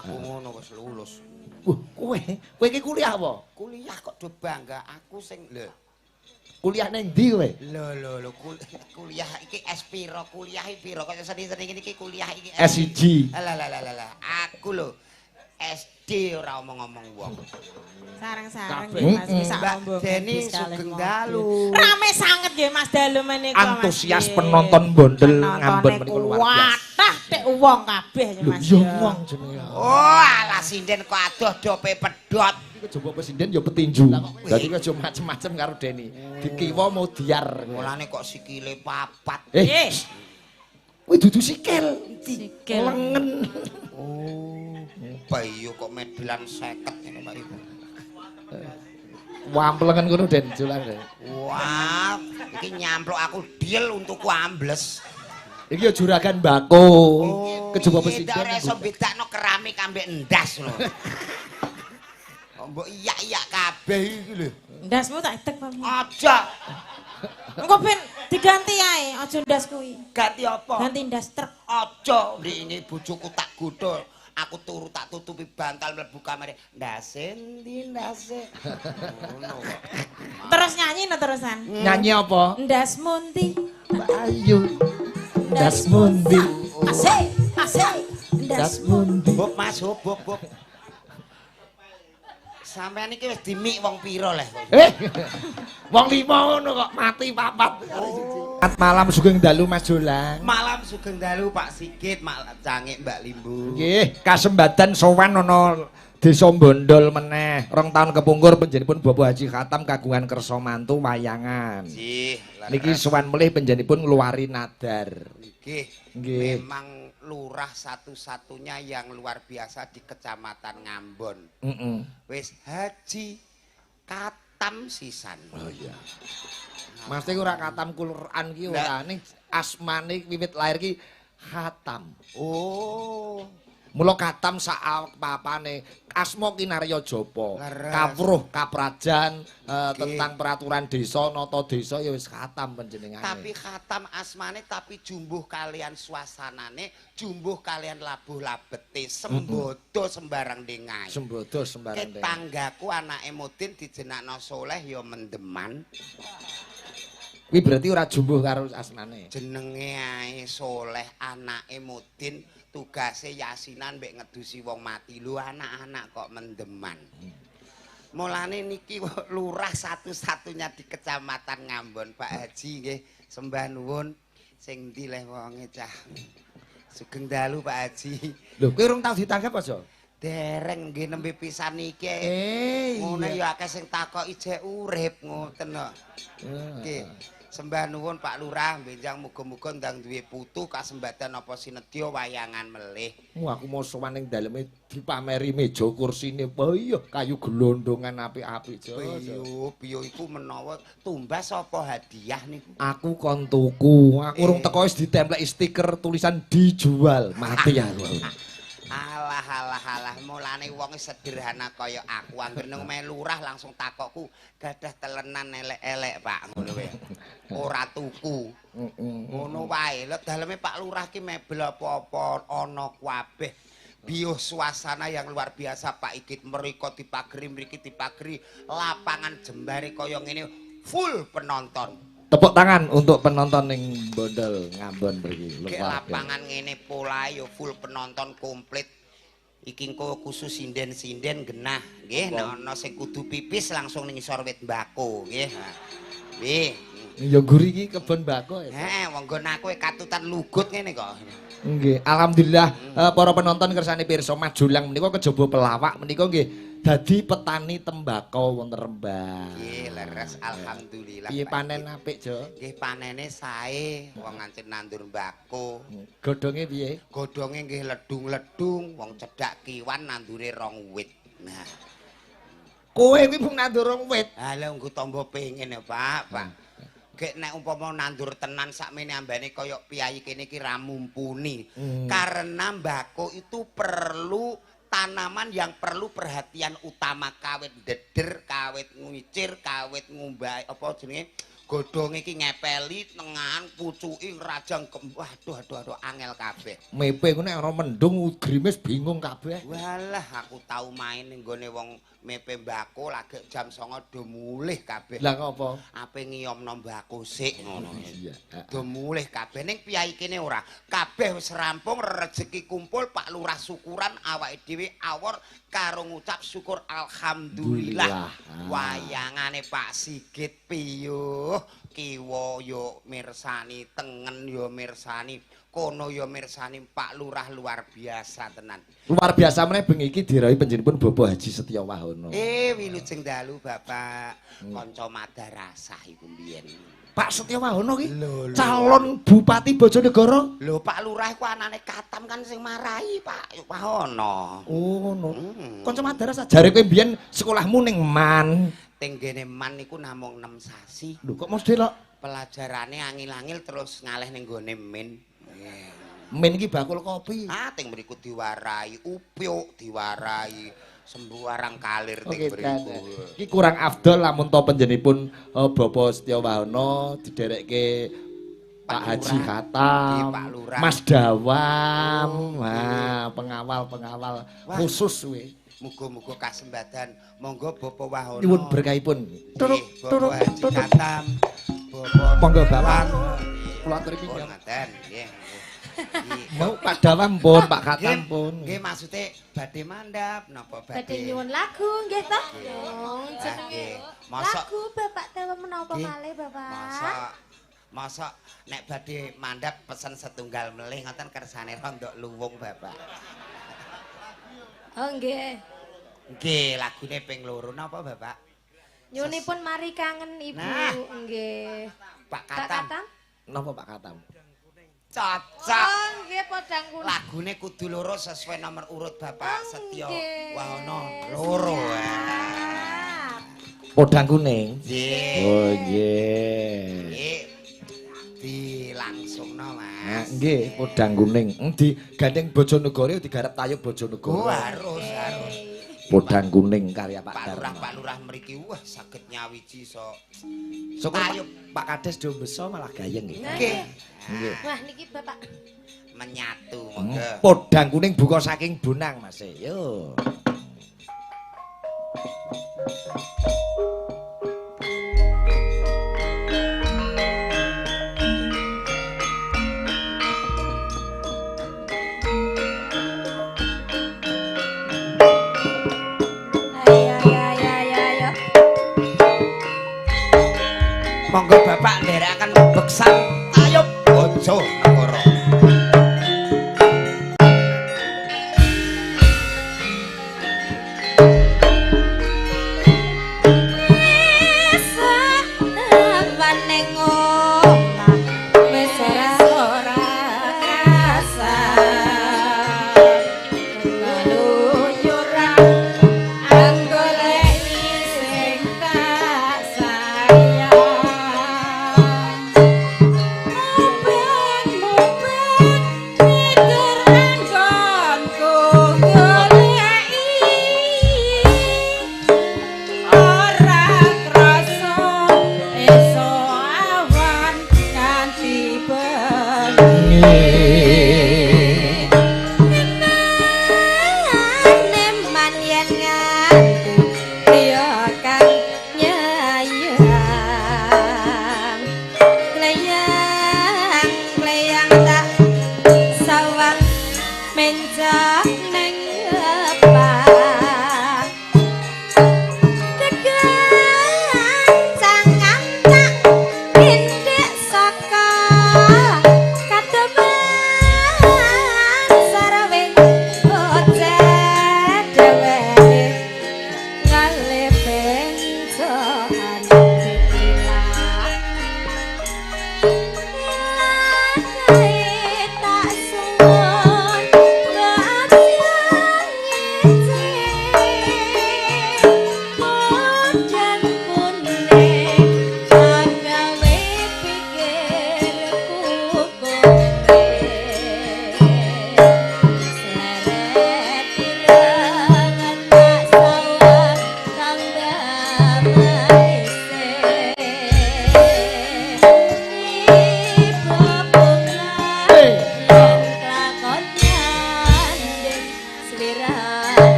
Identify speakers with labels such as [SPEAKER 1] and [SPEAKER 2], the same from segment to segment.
[SPEAKER 1] Aku ngono wis lulus.
[SPEAKER 2] Wah, kowe iki kuliah apa?
[SPEAKER 1] Kuliah kok do bangga aku sing lho.
[SPEAKER 2] Kuliah ning ndi kowe?
[SPEAKER 1] Lho lho lho kuliah iki S piro, kuliah iki piro kok seni-seni ngene iki kuliah iki
[SPEAKER 2] S1.
[SPEAKER 1] Lah lah lah lah. Aku lho SD ora omong-omong wong.
[SPEAKER 3] Sareng-sareng nggih Mas iki sak rombongan.
[SPEAKER 1] Mbak Deni sugeng dalu.
[SPEAKER 3] Rame sanget nggih Mas dalu menika Mas.
[SPEAKER 2] Antusias penonton Bondel Ngambon menika luar biasa.
[SPEAKER 3] Watah tek wong kabeh Mas.
[SPEAKER 2] Lho ya wong jenenge.
[SPEAKER 1] Oh alah sinden kok adoh dope pedhot.
[SPEAKER 2] Iki kejaba presiden ya petinju. Dadi aja macem-macem karo Deni. Dikiwa modiar.
[SPEAKER 1] Mulane kok sikile papat.
[SPEAKER 2] Eh. Kuwi dudu sikil.
[SPEAKER 3] Sikil.
[SPEAKER 2] Lengen.
[SPEAKER 1] Oh. Bayu kok medelan 50 ngene Pak Ibu.
[SPEAKER 2] Wamplengen ngono Den Jolang.
[SPEAKER 1] Wah, iki nyamplok aku deal untukku ambles.
[SPEAKER 2] Iki ya juragan bako. Kejaba presiden.
[SPEAKER 1] Ora iso bedakno keramik ambek endas lho. Kok mbok iyak-iyak kabeh iki lho.
[SPEAKER 3] Endasmu tak idek, Pak.
[SPEAKER 1] Aja.
[SPEAKER 3] Engko ben diganti ae, aja ndas kuwi.
[SPEAKER 1] Ganti apa?
[SPEAKER 3] Ganti ndas truk.
[SPEAKER 1] Aja, ndek bojoku tak godho. Aku turu tak tutupi bantal mlebu kamare. Ndase ndi ndase. Ngono kok.
[SPEAKER 3] Terus nyanyi no terusan.
[SPEAKER 2] Nyanyi apa?
[SPEAKER 3] Ndas mundi.
[SPEAKER 2] Ayu. Ndas mundi.
[SPEAKER 3] Asik, asik. Ndas mundi.
[SPEAKER 1] Hop Mas, hop hop hop. Sampeyan iki wis dimik wong pira leh kok.
[SPEAKER 2] Wong 5 ngono kok mati papat. Oh. Malam sugeng dalu Mas Jolang.
[SPEAKER 1] Malam sugeng dalu Pak Sigit, Mak Cangik Mbak Limbu.
[SPEAKER 2] Nggih, kasembadan sowan ana Desa Bondol meneh. 2 tahun kepungkur panjenenganipun Bapak Haji Khatam kagungan kersa mantu wayangan.
[SPEAKER 1] Nggih.
[SPEAKER 2] Niki sowan melih panjenenganipun ngluwari nadar.
[SPEAKER 1] Nggih.
[SPEAKER 2] Nggih.
[SPEAKER 1] Memang lurah satu-satunya yang luar biasa di Kecamatan Ngambon. Wis Haji Khatam sisan.
[SPEAKER 2] Oh iya. Mas iki ora katam Quran ki ora, ning asmane wiwit lahir ki Khatam.
[SPEAKER 1] Oh.
[SPEAKER 2] Mula katam sak papane asma kinarya japa, kawruh kaprajan tentang peraturan desa, nata desa ya wis khatam panjenengane.
[SPEAKER 1] Tapi khatam asmane tapi jumbuh kalian suasanane, jumbuh kalian labuh labete, sembodo sembarang dengae.
[SPEAKER 2] Sembodo sembarang dengae.
[SPEAKER 1] Tanggaku anake Mudin dijenakno Soleh ya mendeman.
[SPEAKER 2] Kuwi berarti ora jumbuh karo asmane.
[SPEAKER 1] Jenenge ae Soleh anake Mudin. Tugase yasinan mbek ngedusi wong mati lho anak-anak kok mendeman. Mulane niki lurah satu-satunya di Kecamatan Ngambon Pak Haji nggih sembah nuwun sing ndi leh wonge cah. Sugeng dalu Pak Haji.
[SPEAKER 2] Lho kowe urung tau ditanggap aja?
[SPEAKER 1] Dereng nggih nembe pisan iki. Ngono ya akeh sing takoki jek urip ngoten kok. Nggih. Sembah nuwun Pak Lurah, benjang muga-muga ndang duwe putu kasembadan apa sinedya wayangan melih.
[SPEAKER 2] Wah, aku mau sowan ning daleme dipameri meja kursine. Wah iya, kayu gelondongan apik-apik.
[SPEAKER 1] Biyo, biyo iku menawa tumbas apa hadiah niku?
[SPEAKER 2] Aku kon tuku. Aku urung teko wis ditempleki stiker tulisan dijual. Mati aku.
[SPEAKER 1] Alah alah alah, mulane wong sederhana kaya aku anggere nang omahe lurah langsung takokku gadah telenan elek-elek Pak ngono wae. Ora tuku. Ngono wae. Lha daleme Pak Lurah ki mebel apa-apa ana kabeh. Biuh suasana yang luar biasa Pak Igit, mriko dipageri mriki dipageri, lapangan jembare kaya ngene full penonton.
[SPEAKER 2] Tepuk tangan untuk penonton ning Bondol Ngambon mriki.
[SPEAKER 1] Lapangan ngene pola yo full penonton komplit. Iki engko khusus sinden-sinden genah nggih, nek ana sing kudu pipis langsung ning isor wit mbako nggih. Nggih.
[SPEAKER 2] Ya ngguri iki kebon mbako ya.
[SPEAKER 1] Heeh, wong nggon aku katutan lugut ngene kok.
[SPEAKER 2] Nggih, alhamdulillah para penonton kersane pirsa Mas Jolang menika kejaba pelawak menika nggih dadi petani tembakau wonten Rembang.
[SPEAKER 1] Nggih, leres alhamdulillah.
[SPEAKER 2] Piye panen apik, Jo?
[SPEAKER 1] Nggih, panene sae, wong ngancen nandur mbako.
[SPEAKER 2] Godhonge piye?
[SPEAKER 1] Godhonge nggih ledung-ledung, wong cedhak kiwan nandure rong wit. Nah.
[SPEAKER 2] Kowe kuwi mung nandur rong wit.
[SPEAKER 1] Ha lha nggo tombo pengin ya, Pak, Pak. Gek nek umpama nandur tenan sakmene ambane kaya piyayi kene iki ra mumpuni. Karena mbako itu perlu tanaman yang perlu perhatian utama, kawit ndeder, kawit ngicir, kawit ngumbai apa jenenge? Godhonge iki ngepeli tengahan pucuki rajang waduh aduh aduh angel kabeh.
[SPEAKER 2] Mepe ku nek ana mendung grimis bingung kabeh.
[SPEAKER 1] Walah aku tau main ning gone wong mepe mbako lagi jam 09.00 do mulih kabeh.
[SPEAKER 2] Lah ngopo?
[SPEAKER 1] Ape ngiyomno mbako sik ngono.
[SPEAKER 2] Iya.
[SPEAKER 1] Do mulih kabeh ning piyai kene ora. Kabeh wis rampung rejeki kumpul Pak Lurah syukuran awake dhewe awor karo ngucap syukur alhamdulillah. Wayangane Pak Sigit piyuh, kiwa yo mirsani, tengen yo mirsani, kono yo mirsani Pak Lurah luar biasa tenan.
[SPEAKER 2] Luar biasa meneh bengi iki dirawuhi panjenenganipun Bapak Haji Setyo Wahono.
[SPEAKER 1] Wilujeng dalu Bapak, kanca madrasah iku mbiyen.
[SPEAKER 2] Pak Setyo Wahono ki calon Bupati Bojonegoro.
[SPEAKER 1] Lho Pak Lurah iku anane Katam kan sing marahi Pak Wahono.
[SPEAKER 2] Oh ngono. Kanca madrasah jare kowe mbiyen sekolahmu ning MAN.
[SPEAKER 1] Teng gene MAN niku namung 6 sasi.
[SPEAKER 2] Lho kok mesti lho?
[SPEAKER 1] Pelajarane angil-angil terus ngalih ning gone Min.
[SPEAKER 2] Min iki bakul kopi.
[SPEAKER 1] Ah teng mriku diwarai upyuk, diwarai sembarang kalir teng mriku.
[SPEAKER 2] Iki kurang afdol lamun to panjenenganipun Bapak Setyo Wahono diderekke Pak Haji Khatam, Mas Dawam, wah pengawal-pengawal khusus kuwi.
[SPEAKER 1] Muga-muga kasembadan. Monggo Bapak Wahono.
[SPEAKER 2] Nyuwun berkahipun.
[SPEAKER 1] Turuk turuk Haji Khatam. Bapak
[SPEAKER 2] monggo Bapak. Kula aturi pinjam.
[SPEAKER 1] Ngaten nggih.
[SPEAKER 2] Mau Pak Dawam pun, Pak Khatam pun.
[SPEAKER 1] Nggih maksude badhe mandhap napa badhe?
[SPEAKER 3] Badhe nyuwun lagu nggih to? Jenenge lagu Bapak Dawam menapa malih Bapak?
[SPEAKER 1] Mosok nek badhe mandhap pesen setunggal melih ngoten kersane rondok luwung Bapak.
[SPEAKER 3] Oh nggih.
[SPEAKER 1] Nggih, lagune ping loro napa Bapak?
[SPEAKER 3] Nyunipun mari kangen Ibu nggih.
[SPEAKER 1] Pak Khatam.
[SPEAKER 2] Napa Pak Khatam?
[SPEAKER 1] Cocok.
[SPEAKER 3] Oh nggih podang kuning.
[SPEAKER 1] Lagune kudu loro sesuai nomor urut Bapak Setyo Wahono loro.
[SPEAKER 2] Podang kuning.
[SPEAKER 1] Nggih.
[SPEAKER 2] Oh nggih.
[SPEAKER 1] Nggih. Dilangsungno Mas.
[SPEAKER 2] Nggih, podang kuning. Di gandeng Bojonegoro digarap tayub Bojonegoro.
[SPEAKER 1] Oh harus harus.
[SPEAKER 2] Podang kuning karya Pak Darno.
[SPEAKER 1] Pak Lurah mriki wah saged nyawiji sok.
[SPEAKER 2] Syukur Pak Kades do beso malah gayeng nggih.
[SPEAKER 1] Nggih.
[SPEAKER 2] Nggih.
[SPEAKER 3] Wah niki Bapak
[SPEAKER 1] menyatu monggo.
[SPEAKER 2] Podang kuning buka saking Bonang Mas. Yo.
[SPEAKER 1] Monggo Bapak nderekaken beksan tayub Bojonegoro.
[SPEAKER 3] Tak suwun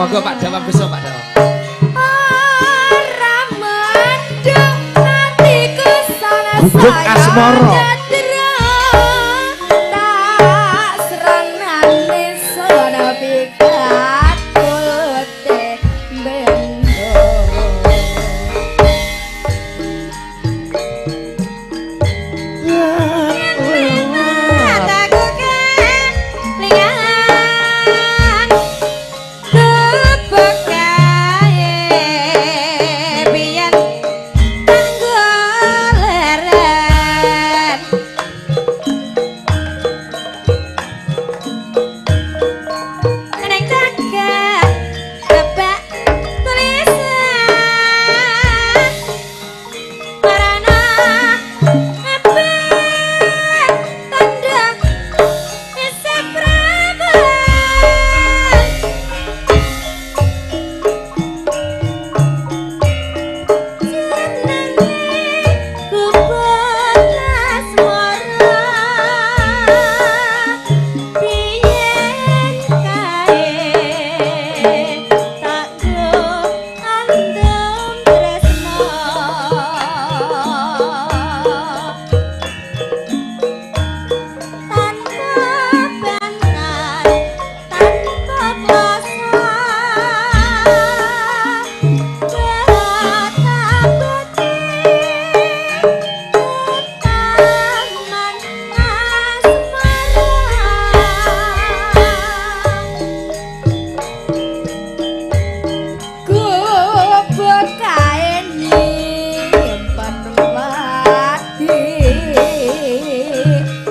[SPEAKER 2] Monggo Pak Dawam besok Pak Dawam.
[SPEAKER 3] Ora mendung atiku sana
[SPEAKER 2] Gubuk asmara.
[SPEAKER 3] Tak seranane sono pikat putih bendo. Mataku kelingan bebekae biyen tanggoleren. Neng cagak bebak tulisan marana apik tanda isih prawan. Jenenge Gubuk Asmara biyen kae tak nggo andem tresno tanpa bantal tanpa kloso betapa taman asmara. Gubuk kae nyimpen wadi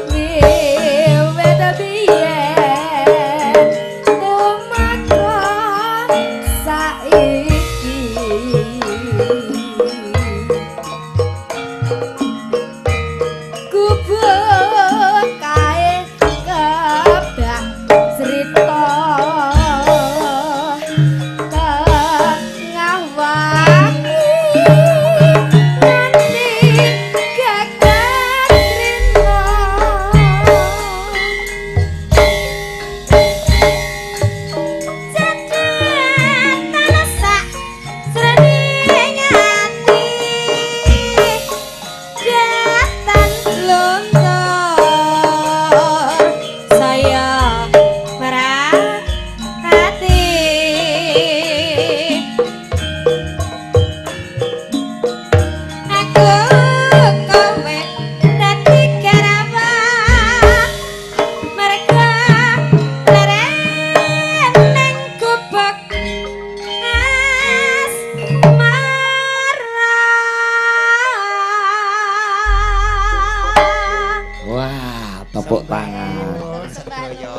[SPEAKER 3] wiwit biyen tumeka saiki. Gubuk kae kebak cerita tengah wangi nganti gagat rina. Cedhak sak srene ati datan luntur saya merhati. Aku kowe dadi garapan merga leren ning gubuk asmara.
[SPEAKER 2] Wah, tepuk tangan.
[SPEAKER 1] Sedaya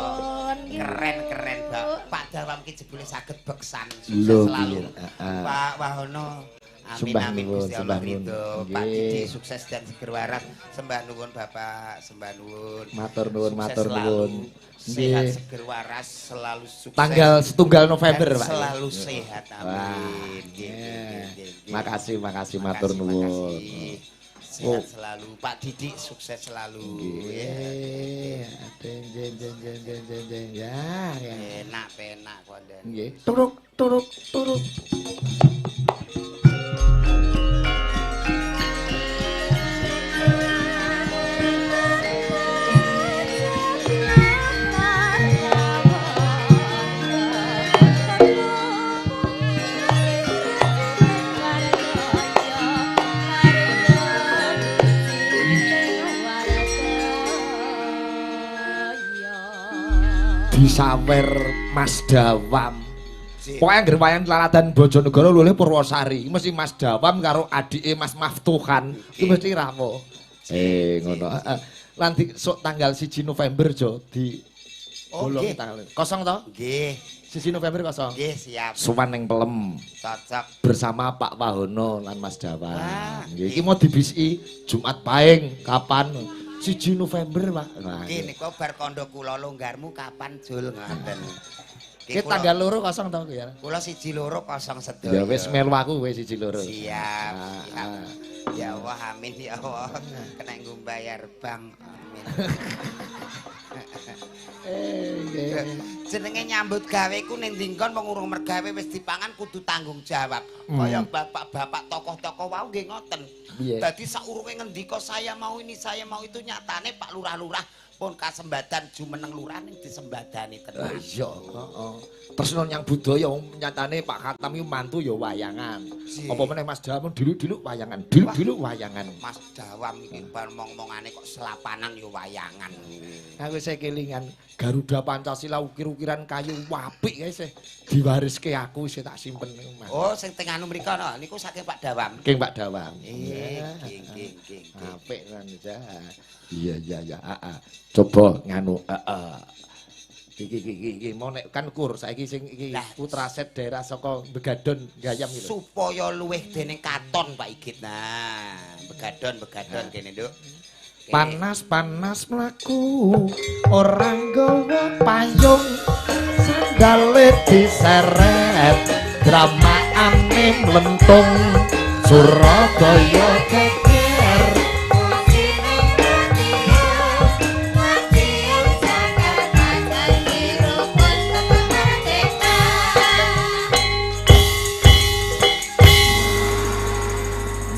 [SPEAKER 1] keren-keren Pak Dawam ki jebule saged beksan. Sukses
[SPEAKER 2] Lho,
[SPEAKER 1] selalu.
[SPEAKER 2] piye? Heeh.
[SPEAKER 1] Pak Wahono. Amin
[SPEAKER 2] Sembah
[SPEAKER 1] amin
[SPEAKER 2] nuwun,
[SPEAKER 1] Gusti Allah
[SPEAKER 2] sembah nuwun.
[SPEAKER 1] ridho. Pak
[SPEAKER 2] Nggih.
[SPEAKER 1] Didi sukses dan seger waras. Sembah nuwun Bapak, sembah nuwun.
[SPEAKER 2] Matur nuwun,
[SPEAKER 1] Sukses
[SPEAKER 2] matur
[SPEAKER 1] selalu.
[SPEAKER 2] nuwun.
[SPEAKER 1] Sehat
[SPEAKER 2] Nggih.
[SPEAKER 1] seger waras, selalu sukses.
[SPEAKER 2] Tanggal setunggal November,
[SPEAKER 1] dan
[SPEAKER 2] Pak.
[SPEAKER 1] Selalu sehat.
[SPEAKER 2] Wah,
[SPEAKER 1] Amin. Nggih,
[SPEAKER 2] nggih.
[SPEAKER 1] nggih, nggih, nggih.
[SPEAKER 2] Makasih, makasih, matur
[SPEAKER 1] Makasih,
[SPEAKER 2] nuwun.
[SPEAKER 1] makasih. Sehat
[SPEAKER 2] Oh.
[SPEAKER 1] selalu Pak Didik, sukses selalu. Ya.
[SPEAKER 2] Nggih. Jeng jeng jeng jeng jeng jeng jeng. Ya, ya.
[SPEAKER 1] Enak penak konden.
[SPEAKER 2] Nggih. Turuk turuk turuk. Disawer Mas Dawam. Pokoke anggere wayang Teladan Bojonegoro lulih Purwosari, mesti Mas Dawam karo adike Mas Maftuhan, itu mesti rawuh. Ngono. Heeh. Lan di sok tanggal 1 November Jo di
[SPEAKER 1] Oh,
[SPEAKER 2] bolongi
[SPEAKER 1] nggih.
[SPEAKER 2] tanggal. Kosong to?
[SPEAKER 1] Nggih,
[SPEAKER 2] 1 November kosong.
[SPEAKER 1] nggih siap.
[SPEAKER 2] Sowan ning Pelem
[SPEAKER 1] Cocok.
[SPEAKER 2] bersama Pak Wahono lan Mas Dawam.
[SPEAKER 1] Wah,
[SPEAKER 2] Nggih, iki mau dibisiki Jumat Paing kapan? 1 November, Pak. Nah,
[SPEAKER 1] Nggih niku bar kondo kula longgarmu kapan Jul ngoten.
[SPEAKER 2] Ki tanggal 2 kosong to ya.
[SPEAKER 1] Kula 1 2 kosong sedaya.
[SPEAKER 2] Ya wis melu aku wis 1 2.
[SPEAKER 1] Siap,
[SPEAKER 2] Ah,
[SPEAKER 1] siap.
[SPEAKER 2] ah.
[SPEAKER 1] Ya Allah, amin ya Allah. Kena nggo bayar bank. Amin.
[SPEAKER 2] Eh, nggih.
[SPEAKER 1] Jenenge nyambut gawe ku ning ndi nggon wong urung mergawe wis dipangan kudu tanggung jawab. Kaya bapak-bapak tokoh-tokoh wau nggih ngoten. Dadi saurunge ngendika saya mau ini, saya mau itu nyatane Pak Lurah-lurah pun kasembadan jumeneng lurah ning disembadani tenan.
[SPEAKER 2] Iya, heeh. Tresno nyang budaya nyatane Pak Khatam iku mantu ya wayangan. Apa meneh Mas Dawam diluk-diluk wayangan, diluk-diluk wayangan.
[SPEAKER 1] Mas Dawam iki bar mong-mongane kok selapanan ya wayangan.
[SPEAKER 2] Aku isih kelingan Garuda Pancasila ukir-ukiran kayu apik kae isih diwariske aku isih tak simpen niku Mas.
[SPEAKER 1] Oh, sing teng anu mriko no niku saking Pak Dawam.
[SPEAKER 2] Saking Pak Dawam.
[SPEAKER 1] Nggih, nggih, nggih.
[SPEAKER 2] Apik tenan ya. Iya, iya, iya, heeh. Coba nganu heeh. Iki iki iki mau nek kan kur saiki sing iki putra set daerah saka Begadon Gayam iki.
[SPEAKER 1] Supaya luwih dening katon Pak Igit. Nah, Begadon kene, Nduk.
[SPEAKER 2] Panas-panas mlaku ora nggawa payung sandale diseret dramaane mlentung Surabaya geger.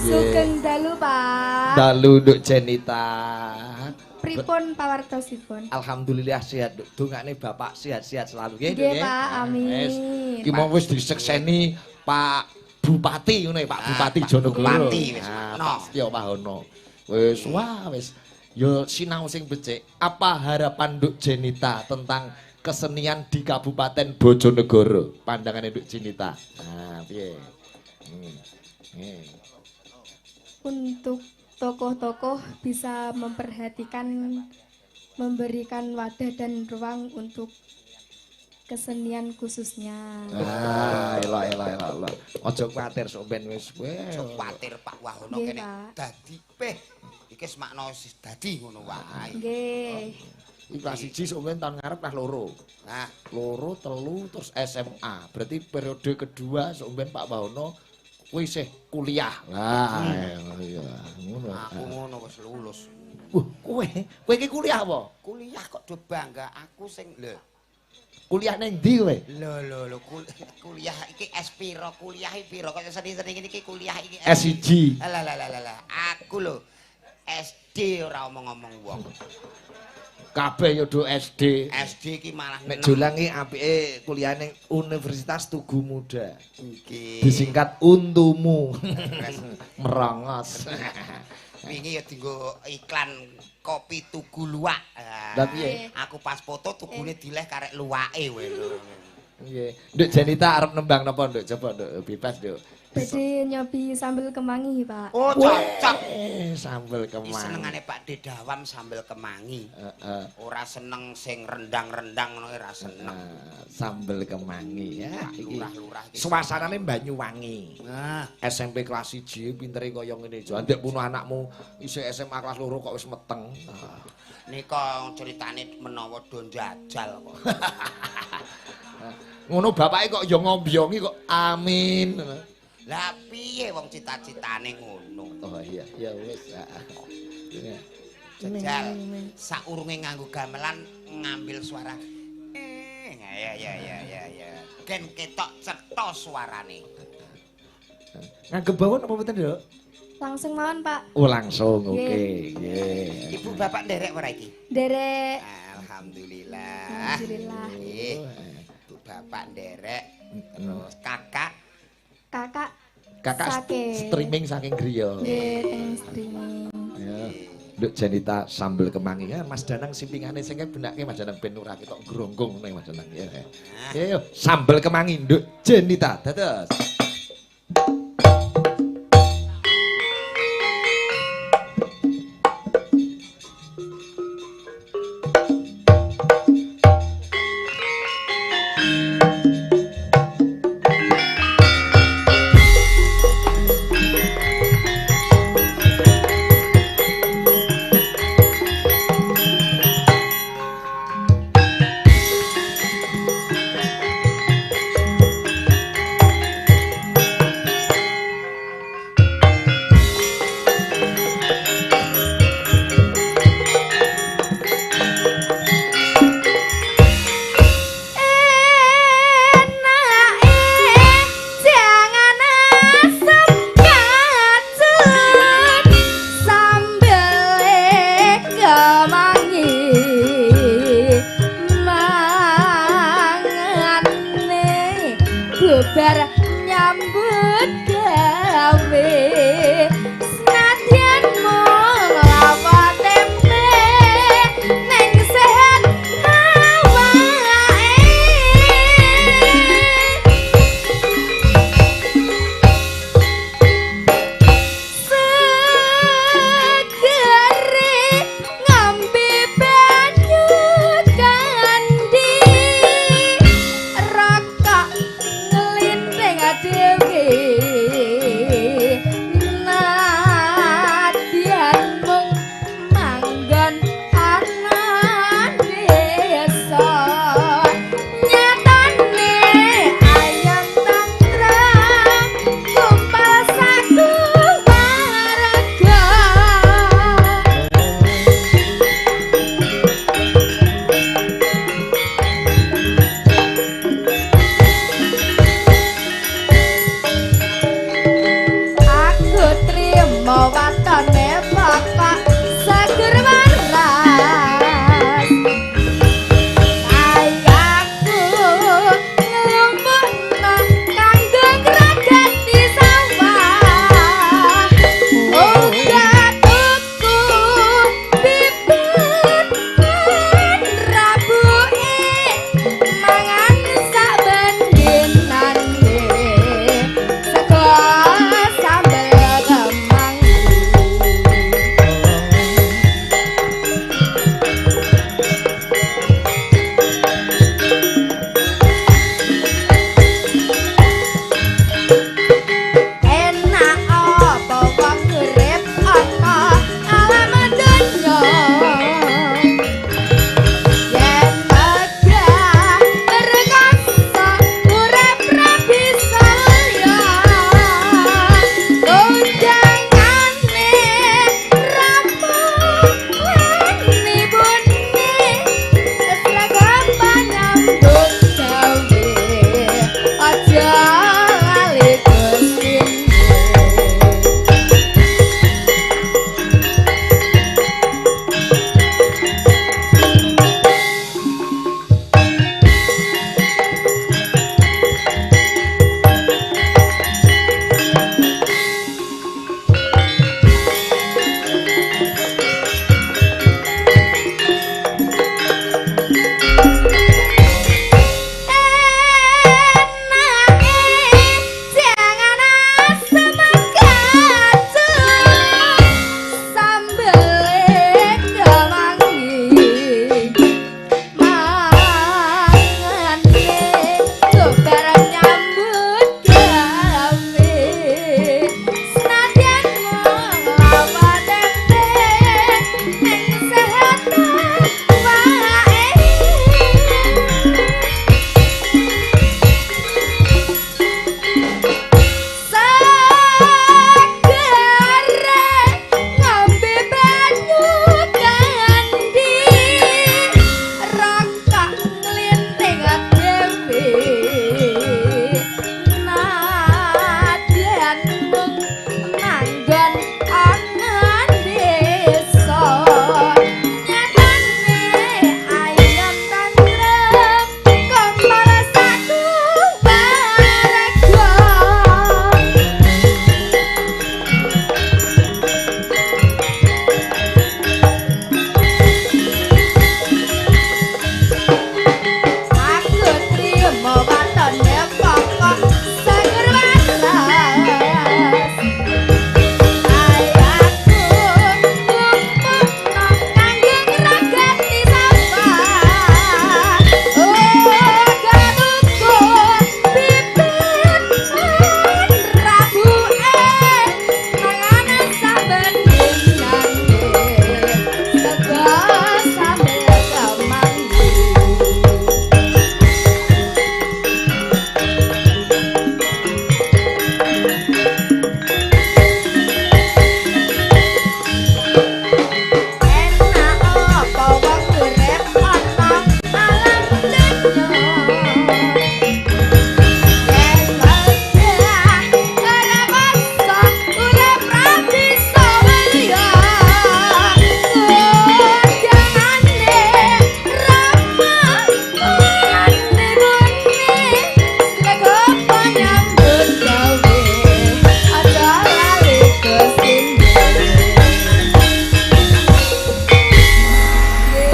[SPEAKER 3] Sugeng dalu, Pak.
[SPEAKER 2] Dalu Nduk Jenita.
[SPEAKER 3] Pripun pawartosipun?
[SPEAKER 2] Alhamdulillah sehat, Nduk. Dongane Bapak sehat-sehat selalu nggih,
[SPEAKER 3] Nggih, Pak. Amin.
[SPEAKER 2] Iki mau wis disekseni Pak Bupati ngono ya, Pak Bupati Jonegoro.
[SPEAKER 1] Bupati wis.
[SPEAKER 2] Pak Setyo Wahono. Wis wah wis ya sinau sing becik. Apa harapan Nduk Jenita tentang kesenian di Kabupaten Bojonegoro? Pandangane Nduk Jenita. Nah, piye?
[SPEAKER 3] Untuk tokoh-tokoh bisa memperhatikan, memberikan wadah dan ruang untuk kesenian khususnya.
[SPEAKER 2] Ah, elok elok elok elok. Aja kuwatir sok ben wis kowe.
[SPEAKER 1] Aja kuwatir Pak Wahono kene dadi peh. Iki wis makna wis dadi ngono wae.
[SPEAKER 3] Nggih.
[SPEAKER 2] Iki kelas 1 sok ben tahun ngarep kelas 2.
[SPEAKER 1] Nah,
[SPEAKER 2] 2, 3 terus SMA. Berarti periode kedua sok ben Pak Wahono kuwi isih kuliah. Lah, iya ngono.
[SPEAKER 1] Aku ngono wis lulus.
[SPEAKER 2] Wah, kowe kowe iki kuliah apa?
[SPEAKER 1] Kuliah kok do bangga aku sing lho.
[SPEAKER 2] Kuliah ning ndi kowe?
[SPEAKER 1] Lho lho lho kuliah iki S piro, kuliah iki piro kok seni-seni ngene iki kuliah iki
[SPEAKER 2] S1.
[SPEAKER 1] Lah lah lah lah. Aku lho SD ora omong-omong wong.
[SPEAKER 2] Kabeh yo do SD.
[SPEAKER 1] SD iki malah
[SPEAKER 2] nek Jolang iki apike kuliah ning Universitas Tugu Muda.
[SPEAKER 1] Nggih.
[SPEAKER 2] Disingkat Untumu. Merongos.
[SPEAKER 1] Wingi ya dienggo iklan kopi Tugu Luwak.
[SPEAKER 2] Lah piye?
[SPEAKER 1] Aku pas foto tugune dileh karek luwake kowe lho.
[SPEAKER 2] Nggih. Nduk Jenita arep nembang napa, Nduk? Coba Nduk, bebas, Nduk.
[SPEAKER 3] Badhe nyobi sambel kemangi, Pak.
[SPEAKER 1] Oh, cocok.
[SPEAKER 2] Sambel kemangi.
[SPEAKER 1] Senengane Pak De Dawam sambel kemangi.
[SPEAKER 2] Heeh.
[SPEAKER 1] Ora seneng sing rendang-rendang ngono ora seneng.
[SPEAKER 2] Sambel kemangi ya. Iki
[SPEAKER 1] lurah-lurah iki.
[SPEAKER 2] Suasanane Banyuwangi.
[SPEAKER 1] Nah,
[SPEAKER 2] SMP kelas 1 pintere kaya ngene jo. Ndek puno anakmu isih SMA kelas 2 kok wis meteng.
[SPEAKER 1] Nika ceritane menawa do njajal kok.
[SPEAKER 2] Ngono bapake kok ya ngombyongi kok amin.
[SPEAKER 1] Lah piye wong cita-citane ngono.
[SPEAKER 2] Oh iya, ya wis. Heeh.
[SPEAKER 1] Jajal saurunge nganggo gamelan ngambil suara. Ya ya ya ya ya. Gen ketok cetha suarane.
[SPEAKER 2] Nganggo bawon apa mboten, Nduk?
[SPEAKER 3] Langsung mawon, Pak.
[SPEAKER 2] Oh, langsung. Oke, nggih.
[SPEAKER 1] Ibu bapak nderek ora iki?
[SPEAKER 3] Nderek.
[SPEAKER 1] Alhamdulillah.
[SPEAKER 3] Alhamdulillah.
[SPEAKER 1] Nggih. Ibu bapak nderek. Terus kakak
[SPEAKER 2] Kakak streaming saking griya.
[SPEAKER 3] Nggih, teng streaming.
[SPEAKER 2] Ya. Nduk Jenita sambel kemangi ya, Mas Danang simpingane sing benake Mas Danang ben ora ketok gronggung ngene Mas Danang ya. Ayo sambel kemangi Nduk Jenita. Dados.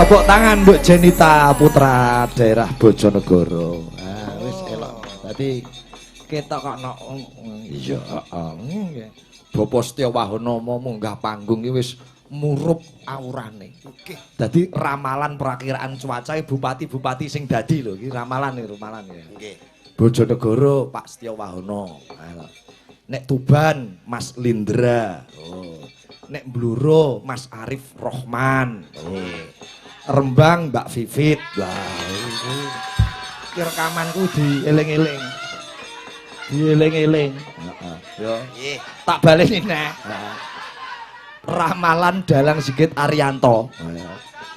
[SPEAKER 2] Tepuk tangan Mbok Jenita Putra daerah Bojonegoro. Ah wis elok. Dadi ketok kok nok iya heeh. Bapak Setya Wahana mau munggah panggung iki wis murup aurane. Dadi ramalan perakiraan cuaca bupati-bupati sing dadi lho iki ramalan iki ramalan ya. Nggih. Bojonegoro Pak Setya Wahana. Nek Tuban Mas Lindra. Oh. Nek Bluro Mas Arif Rohman. Oh. Rembang Mbak Vivit. Wah, iki rekamanku dieling-eling. Dieling-eling. Heeh. Yo. Nggih. Tak baleni nek. Ramalan Dalang Sigit Arianto.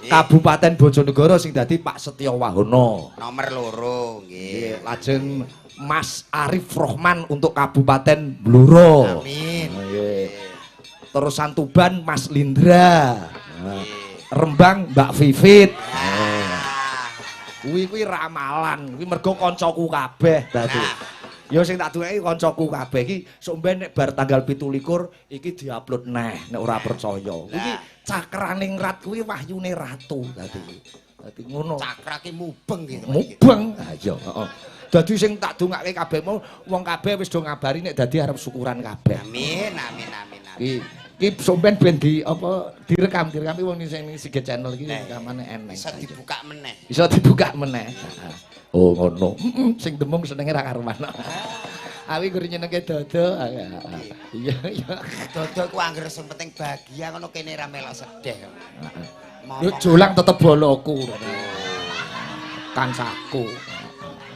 [SPEAKER 2] Kabupaten Bojonegoro sing dadi Pak Setya Wahana.
[SPEAKER 1] Nomor 2 nggih.
[SPEAKER 2] Lajeng Mas Arif Rohman untuk Kabupaten Bluro.
[SPEAKER 1] Amin.
[SPEAKER 2] Nggih. Terusan Tuban Mas Lindra. Rembang Mbak Vivit. Kuwi kuwi ramalan, kuwi mergo kancaku kabeh dadi. Ya sing tak duweki kancaku kabeh iki sok mben nek bar tanggal 27 iki diupload neh nek ora percaya. Kuwi cakraning rat kuwi wahyune ratu dadi. Dadi ngono.
[SPEAKER 1] Cakra ki mubeng gitu.
[SPEAKER 2] Mubeng. Ha iya, heeh. Dadi sing tak dongake kabeh mau wong kabeh wis do ngabari nek dadi arep syukuran kabeh.
[SPEAKER 1] Amin amin amin amin.
[SPEAKER 2] Iki sampean ben di apa direkam direkam wong sing Sigit channel iki rekamane eneng.
[SPEAKER 1] Iso dibuka meneh.
[SPEAKER 2] Iso dibuka meneh. Oh ngono. Sing demung senenge ra karuan. Awi gur nyenengke dodo. Iya iya.
[SPEAKER 1] Dodo ku anggere sing penting bahagia ngono kene ra melok sedih.
[SPEAKER 2] Yo jolang tetep boloku. Kancaku.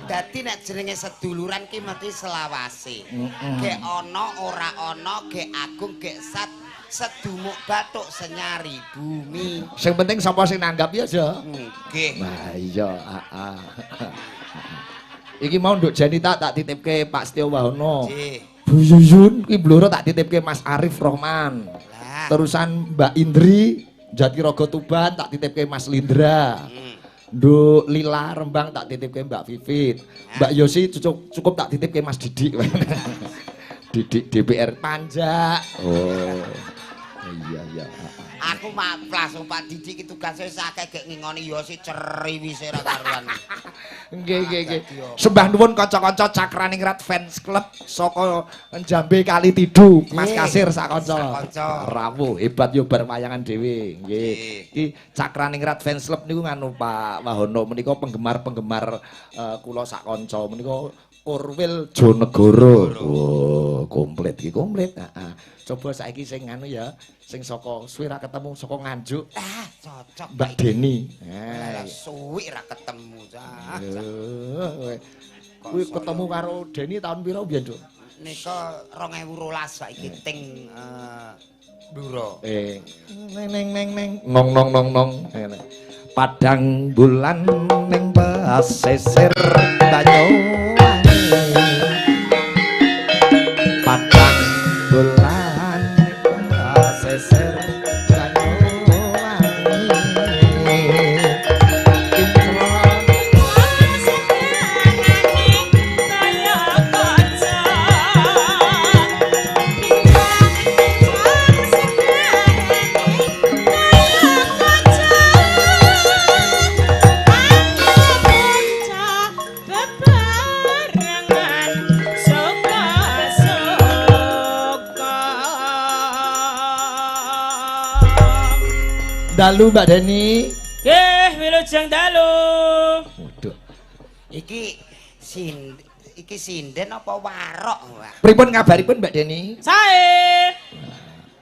[SPEAKER 1] Dadi nek jenenge seduluran ki mesti selawase. Gek ana ora ana, gek agung gek sat, sedumuk bathuk senyari bumi.
[SPEAKER 2] Sing penting sapa sing nanggap ya, Jo?
[SPEAKER 1] Nggih.
[SPEAKER 2] Lah iya, heeh. Iki mau Nduk Jenita tak titipke Pak Setya Wahana.
[SPEAKER 1] Nggih.
[SPEAKER 2] Bu Yuyun ki Blora tak titipke Mas Arif Rohman. Terusan Mbak Indri Jatirogo Tuban tak titipke Mas Lindra. Nduk Lila Rembang tak titipke Mbak Vivit. Mbak Yosi cukup tak titipke Mas Didik. Didik DPR Panjak. Oh. Iya iya.
[SPEAKER 1] Aku maaf langsung Pak Didik iki tugase akeh gek ngingoni Yosi ceriwise ra karuan.
[SPEAKER 2] Nggih nggih nggih. Sembah nuwun kanca-kanca Cakraningrat Fans Club saka Jambe Kali Tidu, Mas Kasir sak kanca. Rawuh hebat yo bar wayangan dhewe. Nggih. Iki Cakraningrat Fans Club niku nganu Pak Wahono menika penggemar-penggemar kula sak kanca menika Korwil Jonegoro. Oh, komplit iki komplit. Heeh. Coba saiki sing nganu ya, sing saka suwi ra ketemu saka Nganjuk.
[SPEAKER 1] Ah, cocok
[SPEAKER 2] Mbak Deni.
[SPEAKER 1] Lah suwi ra ketemu cah.
[SPEAKER 2] Kuwi ketemu karo Deni tahun pira mbiyen, Cuk?
[SPEAKER 1] Nika 2012 saiki ting Bluro.
[SPEAKER 2] Neng neng neng neng nong nong nong nong. Padang bulan ning pesisir Banyuwangi. Padang bulan ning pesisir Banyuwangi. Dalu Mbak Deni.
[SPEAKER 4] Nggih, wilujeng dalu.
[SPEAKER 2] Waduh.
[SPEAKER 1] Iki sinden apa warok, Pak?
[SPEAKER 2] Pripun kabaripun Mbak Deni?
[SPEAKER 4] Sae.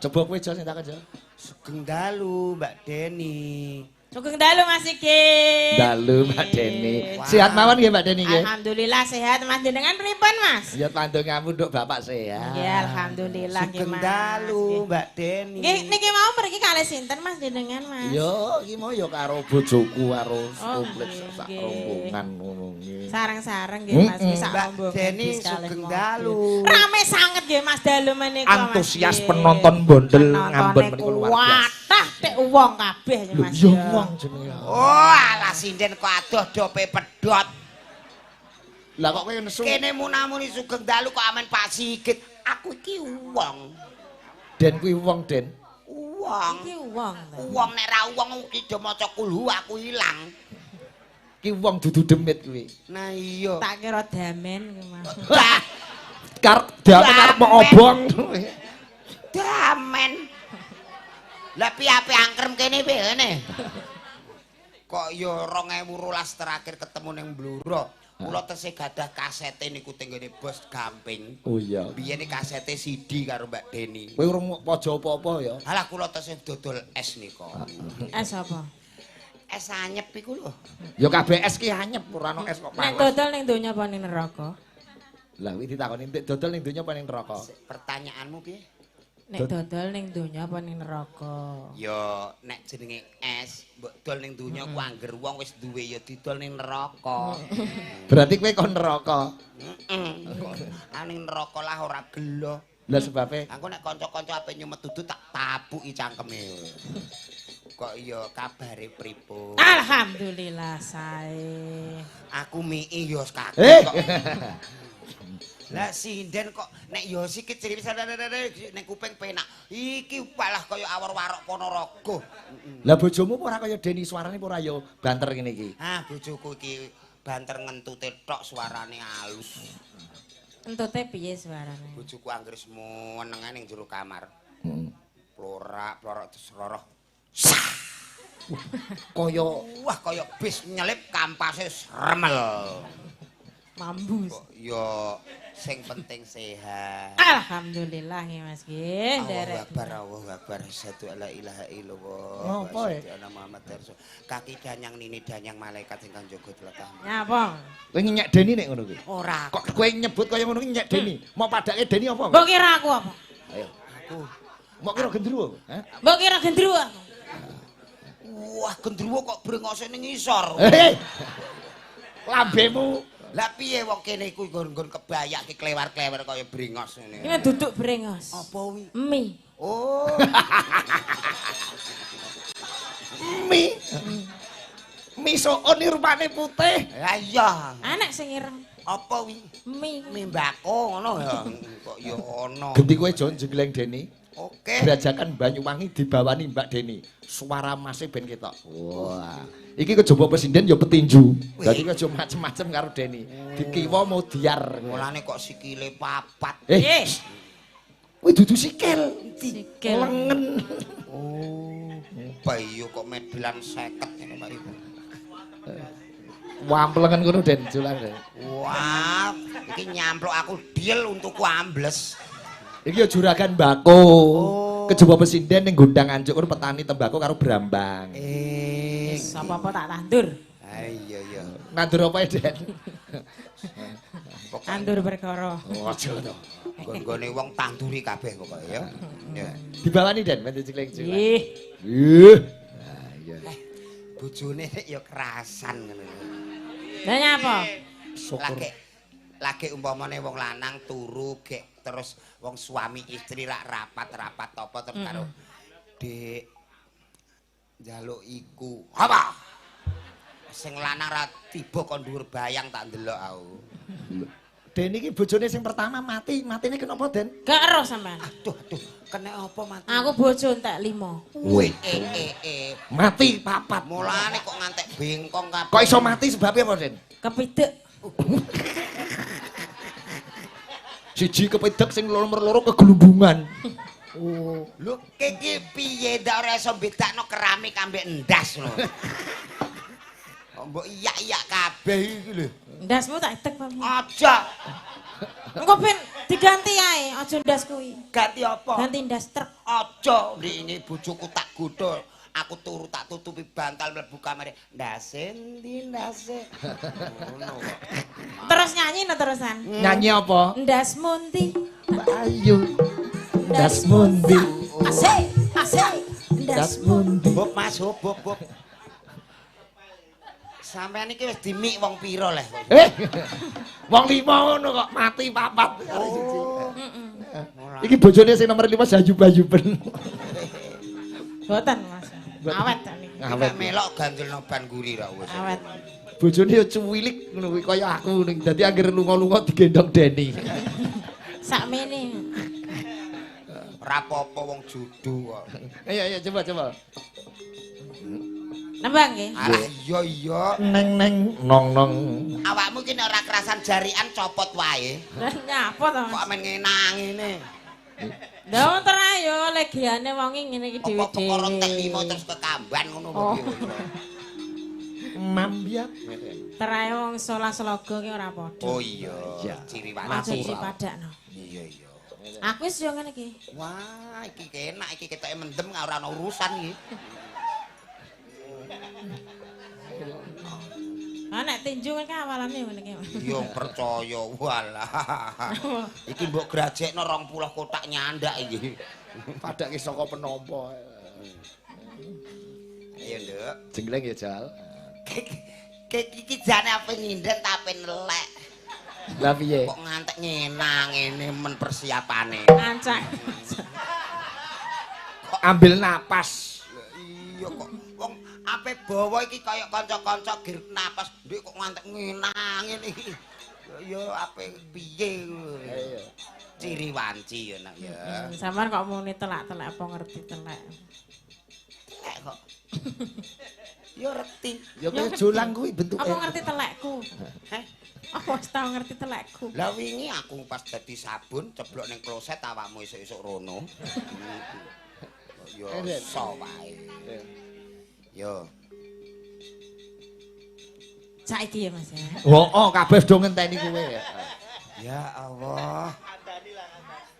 [SPEAKER 2] Coba kowe Jo sing takon Jo.
[SPEAKER 1] Sugeng dalu Mbak Deni.
[SPEAKER 4] Sugeng dalu Mas Sigit.
[SPEAKER 2] Dalu Mbak Deni. Sehat mawon nggih Mbak Deni nggih?
[SPEAKER 4] Alhamdulillah sehat Mas. Jenengan pripun Mas?
[SPEAKER 2] Ya pandongamu nduk Bapak sehat.
[SPEAKER 4] Ya alhamdulillah nggih Mas.
[SPEAKER 1] Sugeng dalu Mbak Deni.
[SPEAKER 4] Nggih niki mau mriki kalih sinten Mas jenengan Mas?
[SPEAKER 2] Yo iki mau yo karo bojoku karo komplit sak rombongan ngono nggih.
[SPEAKER 4] Sareng-sareng nggih Mas nggih sak rombongan.
[SPEAKER 1] Mbak Deni sugeng dalu.
[SPEAKER 4] Rame sanget nggih Mas dalu menika Mas.
[SPEAKER 2] Antusias penonton bondel Ngambon menika luar biasa.
[SPEAKER 4] Kathah tek wong kabeh Mas.
[SPEAKER 2] Lho iya wong jenenge.
[SPEAKER 1] Oh, alah sinden kok adoh dope pedhot.
[SPEAKER 2] Lah kok kowe nesu?
[SPEAKER 1] Kene munamuni sugeng dalu kok amen Pak Sigit. Aku iki wong.
[SPEAKER 2] Den kuwi wong, Den.
[SPEAKER 1] Wong.
[SPEAKER 4] Iki wong ta.
[SPEAKER 1] Wong nek ra wong iki do maca kulhu aku ilang.
[SPEAKER 2] Ki wong dudu demit kuwi.
[SPEAKER 1] Nah iya.
[SPEAKER 4] Tak kira damen ki Mas.
[SPEAKER 1] Dah,
[SPEAKER 2] Karep damen arep mau obong.
[SPEAKER 1] Damen. Lah piye angkrem kene piye ngene? Kok ya 2012 terakhir ketemu ning Bluro. Kula tesih gadah kasete niku tenggene Bos Gamping.
[SPEAKER 2] Oh iya.
[SPEAKER 1] Biyen iki kasete CD karo Mbak Deni.
[SPEAKER 2] Kowe urung pojo apa-apa ya?
[SPEAKER 1] Halah kula tesih dodol es nika.
[SPEAKER 4] Es apa?
[SPEAKER 1] Es anyep iku lho.
[SPEAKER 2] Ya kabeh es ki anyep, ora ono es kok
[SPEAKER 4] Nek
[SPEAKER 2] panas.
[SPEAKER 4] dodol ning donya apa ning neraka?
[SPEAKER 2] Lah kuwi ditakoni entek dodol ning donya apa ning neraka?
[SPEAKER 1] Pertanyaanmu piye?
[SPEAKER 4] Nek dodol ning donya apa ning neraka?
[SPEAKER 1] Ya nek jenenge es mbok dol ning donya ku angger wong wis duwe ya didol ning neraka.
[SPEAKER 2] Berarti kowe kon neraka.
[SPEAKER 1] Heeh. Ah ning neraka lah ora gelo.
[SPEAKER 2] Lah sebabe
[SPEAKER 1] Aku nek kanca-kanca ape nyumet dudu tak tapuki cangkeme. Kok ya kabare pripun?
[SPEAKER 4] Alhamdulillah sae.
[SPEAKER 1] Aku mii ya kaget
[SPEAKER 2] Eh.
[SPEAKER 1] kok. Lah sinden kok nek Yosi ki cerita nek kuping penak. Iki malah kaya awor warok Ponorogo.
[SPEAKER 2] Lah bojomu apa ora kaya Deni suarane apa ora ya banter ngene iki?
[SPEAKER 1] Ah bojoku iki banter ngentute tok suarane alus.
[SPEAKER 4] Entute piye suarane?
[SPEAKER 1] Bojoku anggere meneng ae ning jero kamar.
[SPEAKER 2] Heeh.
[SPEAKER 1] Plorak-plorok terus roroh.
[SPEAKER 2] Kaya
[SPEAKER 1] Wah kaya bis nyelip kampase sremel.
[SPEAKER 4] Mambu.
[SPEAKER 1] Kok ya sing penting sehat.
[SPEAKER 4] Alhamdulillah nggih Mas nggih.
[SPEAKER 1] Allahu
[SPEAKER 4] Nderek.
[SPEAKER 1] Akbar, Allahu Akbar. Asyhadu alla ilaha illallah.
[SPEAKER 2] Ngopo,
[SPEAKER 1] wa
[SPEAKER 2] eh?
[SPEAKER 1] asyhadu anna Muhammad rasul. Kaki danyang nini danyang malaikat ingkang jaga tlatah.
[SPEAKER 4] Nyapa?
[SPEAKER 2] kowe nyenyek Deni nek ngono kuwi.
[SPEAKER 1] Ora.
[SPEAKER 2] Kok kowe nyebut kaya ngono kuwi nyek Deni? Mau padake Deni apa?
[SPEAKER 4] Mbok kira aku apa?
[SPEAKER 2] Ayo.
[SPEAKER 1] Aku.
[SPEAKER 2] Mbok kira gendruwo? Hah?
[SPEAKER 4] Mbok kira gendruwo aku?
[SPEAKER 1] Wah, gendruwo kok brengose ning ngisor.
[SPEAKER 2] Eh. Lambemu
[SPEAKER 1] Lah piye wong kene iku nggon-nggon kebayak ki klewar-klewer kaya brengos ngene.
[SPEAKER 4] Ini duduk brengos.
[SPEAKER 1] Apa wi?
[SPEAKER 4] Mie.
[SPEAKER 1] Oh.
[SPEAKER 2] mie. Mie soon iki rupane putih.
[SPEAKER 1] Lah iya.
[SPEAKER 4] Anak sing ireng.
[SPEAKER 1] Apa wi?
[SPEAKER 4] Mie.
[SPEAKER 1] Mie mbako ngono ya. Kok ya ono.
[SPEAKER 2] Genti kowe aja jengleng Deni.
[SPEAKER 1] Oke.
[SPEAKER 2] Grajagan Banyuwangi dibawani Mbak Deni. Suara mase ben ketok. Wah. Iki kejaba presiden ya petinju. Dadi aja macem-macem karo Deni. Dikiwa modiar.
[SPEAKER 1] Mulane kok sikile papat.
[SPEAKER 2] Eh. Kuwi dudu sikil.
[SPEAKER 4] Sikil.
[SPEAKER 2] Lengen.
[SPEAKER 1] Oh. Bayu kok medelan 50 ngene Pak Ibu.
[SPEAKER 2] Wamplengen ngono Den Julan.
[SPEAKER 1] Wah, iki nyamplok aku deal untukku ambles.
[SPEAKER 2] Iki ya juragan mbako.
[SPEAKER 1] Oh.
[SPEAKER 2] Kejaba presiden ning Gondang Anjuk kono petani tembako karo brambang.
[SPEAKER 1] Eh,
[SPEAKER 4] Wis apa-apa tak tandur.
[SPEAKER 1] Ah iya iya.
[SPEAKER 2] Nandur apa ya, Den?
[SPEAKER 1] Pokoke
[SPEAKER 4] Tandur perkara.
[SPEAKER 2] Oh, aja to.
[SPEAKER 1] nggon-nggone wong tanduri kabeh pokoke ya. Ya.
[SPEAKER 2] Dibawani Den ben diceling-celing.
[SPEAKER 4] Ih,
[SPEAKER 2] Ih. Nah, iya.
[SPEAKER 1] Bojone nek ya kerasan ngono lho.
[SPEAKER 4] Lah nyapa?
[SPEAKER 2] Syukur.
[SPEAKER 1] Lagi lagi umpamane wong lanang turu gek terus wong suami istri rak rapat-rapat apa terus karo Dik njaluk iku. Apa? Sing lanang ra tiba kon dhuwur bayang tak ndelok aku.
[SPEAKER 2] Den iki bojone sing pertama mati, matine kenapa, Den?
[SPEAKER 4] Gak ero sampean.
[SPEAKER 1] Aduh aduh, kena apa mati?
[SPEAKER 4] Aku bojo entek 5.
[SPEAKER 2] Wih.
[SPEAKER 1] Eh.
[SPEAKER 2] Mati papat.
[SPEAKER 1] Mulane kok ngantek bengkong kabeh.
[SPEAKER 2] Kok iso mati sebabnya apa, Den?
[SPEAKER 4] Kepidek.
[SPEAKER 2] Siji kepidek sing nomor loro kegelumbungan.
[SPEAKER 1] Oh. Lho iki piye ndak ora iso bedakno keramik ambek endas lho. Kok mbok iyak-iyak kabeh iki lho.
[SPEAKER 4] Ndasmu tak idek, Pak.
[SPEAKER 1] Aja.
[SPEAKER 4] Engko ben diganti ae, aja ndas kuwi.
[SPEAKER 1] Ganti apa?
[SPEAKER 4] Ganti ndas truk.
[SPEAKER 1] Aja ndikne bojoku tak godho. Aku turu tak tutupi bantal mlebu kamare. Ndase endi ndase? Ngono kok.
[SPEAKER 4] Terus nyanyi no terusan.
[SPEAKER 2] Nyanyi apa?
[SPEAKER 4] Ndas mundi.
[SPEAKER 2] Ayu. Ndas mundi.
[SPEAKER 4] Asik, asik. Ndas
[SPEAKER 2] Ndas mundi.
[SPEAKER 1] Bop Mas, hop bop bop. Sampeyan iki wis dimik wong pira leh kok.
[SPEAKER 2] Eh. Wong lima ngono kok mati papat.
[SPEAKER 1] Oh.
[SPEAKER 2] Iki bojone sing nomor 5 Sayu-bayuben.
[SPEAKER 4] Boten, Mas. Awet ta niki.
[SPEAKER 2] Awet.
[SPEAKER 1] Melok ganjelno ban guri ra wis.
[SPEAKER 4] Awet.
[SPEAKER 2] Bojone ya cuwilik ngono kuwi kaya aku ning dadi anggere lunga-lunga digendong Deni.
[SPEAKER 4] Sakmene.
[SPEAKER 1] Ora apa-apa wong judu kok.
[SPEAKER 2] Iya iya coba coba.
[SPEAKER 4] Nembang nggih.
[SPEAKER 1] Alah iya iya.
[SPEAKER 2] Neng neng nong nong.
[SPEAKER 1] Awakmu iki nek ora kerasan jarian copot wae.
[SPEAKER 4] Lah nyapa to?
[SPEAKER 1] Kok men ngenang ngene.
[SPEAKER 4] Lah wong terang yo legiane wong ngene iki
[SPEAKER 1] Apa perkara
[SPEAKER 4] dhewe-dhewe.
[SPEAKER 1] tek limo terus kekamban ngono
[SPEAKER 4] Oh.
[SPEAKER 1] piye.
[SPEAKER 2] Mambiat.
[SPEAKER 4] Terae wong solah sloga ki ora padha.
[SPEAKER 1] Oh iya,
[SPEAKER 2] Iya.
[SPEAKER 1] ciri
[SPEAKER 4] Aja
[SPEAKER 1] wanci.
[SPEAKER 4] dipadakno.
[SPEAKER 1] Iya iya.
[SPEAKER 4] Aku wis yo ngene iki.
[SPEAKER 1] Wah, iki enak iki ketoke mendem ora ana urusan iki.
[SPEAKER 4] Ah nek tinju kan awalane ngene iki.
[SPEAKER 1] Iya percaya walah. Iki mbok grajekno 20 kotak nyandak iki.
[SPEAKER 2] Padake saka penampa.
[SPEAKER 1] Ayo, Nduk.
[SPEAKER 2] Jengleng ya, Jal.
[SPEAKER 1] Kek iki jane ape nyinden ta ape nelek.
[SPEAKER 2] Lah piye?
[SPEAKER 1] Kok ngantek nyenang ngene men persiapane.
[SPEAKER 4] Ancak.
[SPEAKER 2] Ambil napas.
[SPEAKER 1] Iya kok wong ape bawa iki kaya kanca-kanca gir napas nduk kok ngantek ngenang ngene iki. Ya ape piye.
[SPEAKER 2] Iya.
[SPEAKER 1] Ciri wanci ya nak ya.
[SPEAKER 4] Sampeyan kok muni telak-telak apa ngerti telek.
[SPEAKER 1] Telek kok. Ya reti.
[SPEAKER 2] Ya kaya jolang kuwi bentuke.
[SPEAKER 4] Apa ngerti telekku?
[SPEAKER 1] Heh.
[SPEAKER 4] Apa wis tau ngerti telekku?
[SPEAKER 1] Lah wingi aku pas dadi sabun ceblok ning kloset awakmu esuk-esuk rono. Ya iso wae. Yo.
[SPEAKER 4] Saiki ya Mas ya.
[SPEAKER 2] Oh, kabeh do ngenteni kowe ya.
[SPEAKER 1] Ya Allah.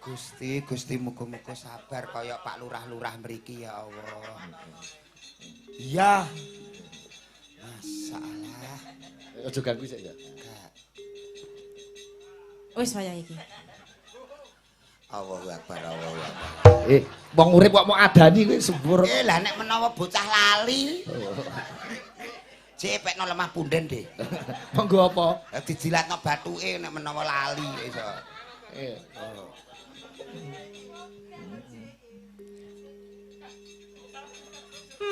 [SPEAKER 1] Gusti, Gusti muga-muga sabar kaya Pak Lurah-lurah mriki ya Allah. Iya. Masalah.
[SPEAKER 2] Aja ganggu sik ya.
[SPEAKER 1] Gak.
[SPEAKER 4] Wis waya iki.
[SPEAKER 1] Allahu Akbar, Allahu Akbar.
[SPEAKER 2] Wong urip kok mau adani kowe sembur.
[SPEAKER 1] Lah nek menawa bocah lali. Cek pekno lemah punden, Dik.
[SPEAKER 2] Monggo apa?
[SPEAKER 1] Dijilatno bathuke nek menawa lali iso.
[SPEAKER 2] Iya.
[SPEAKER 1] Oh.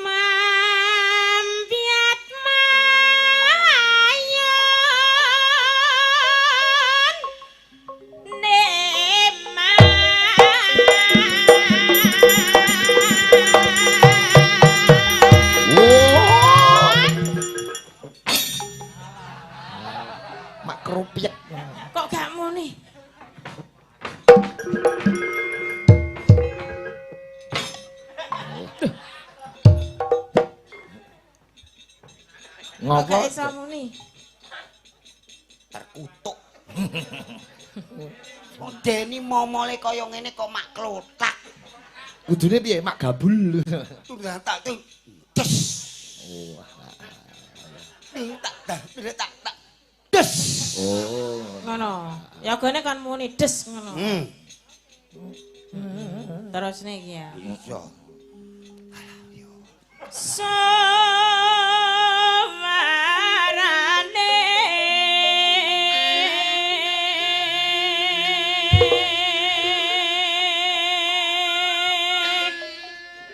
[SPEAKER 4] Mambiat mayon nema.
[SPEAKER 2] Mak krupiek.
[SPEAKER 4] Kok gak muni?
[SPEAKER 2] Ngopo?
[SPEAKER 4] Kok gak iso muni?
[SPEAKER 1] Terkutuk. Wong Deni momole kaya ngene kok mak klothak.
[SPEAKER 2] Kudune piye? Mak gabul.
[SPEAKER 1] Tuh tak tuh. Des.
[SPEAKER 2] Oh.
[SPEAKER 1] Tak tak tak tak. Des.
[SPEAKER 2] Oh.
[SPEAKER 4] Ngono. Ya gone kon muni des ngono. Terus nih ya.
[SPEAKER 1] Iya.
[SPEAKER 4] Suarane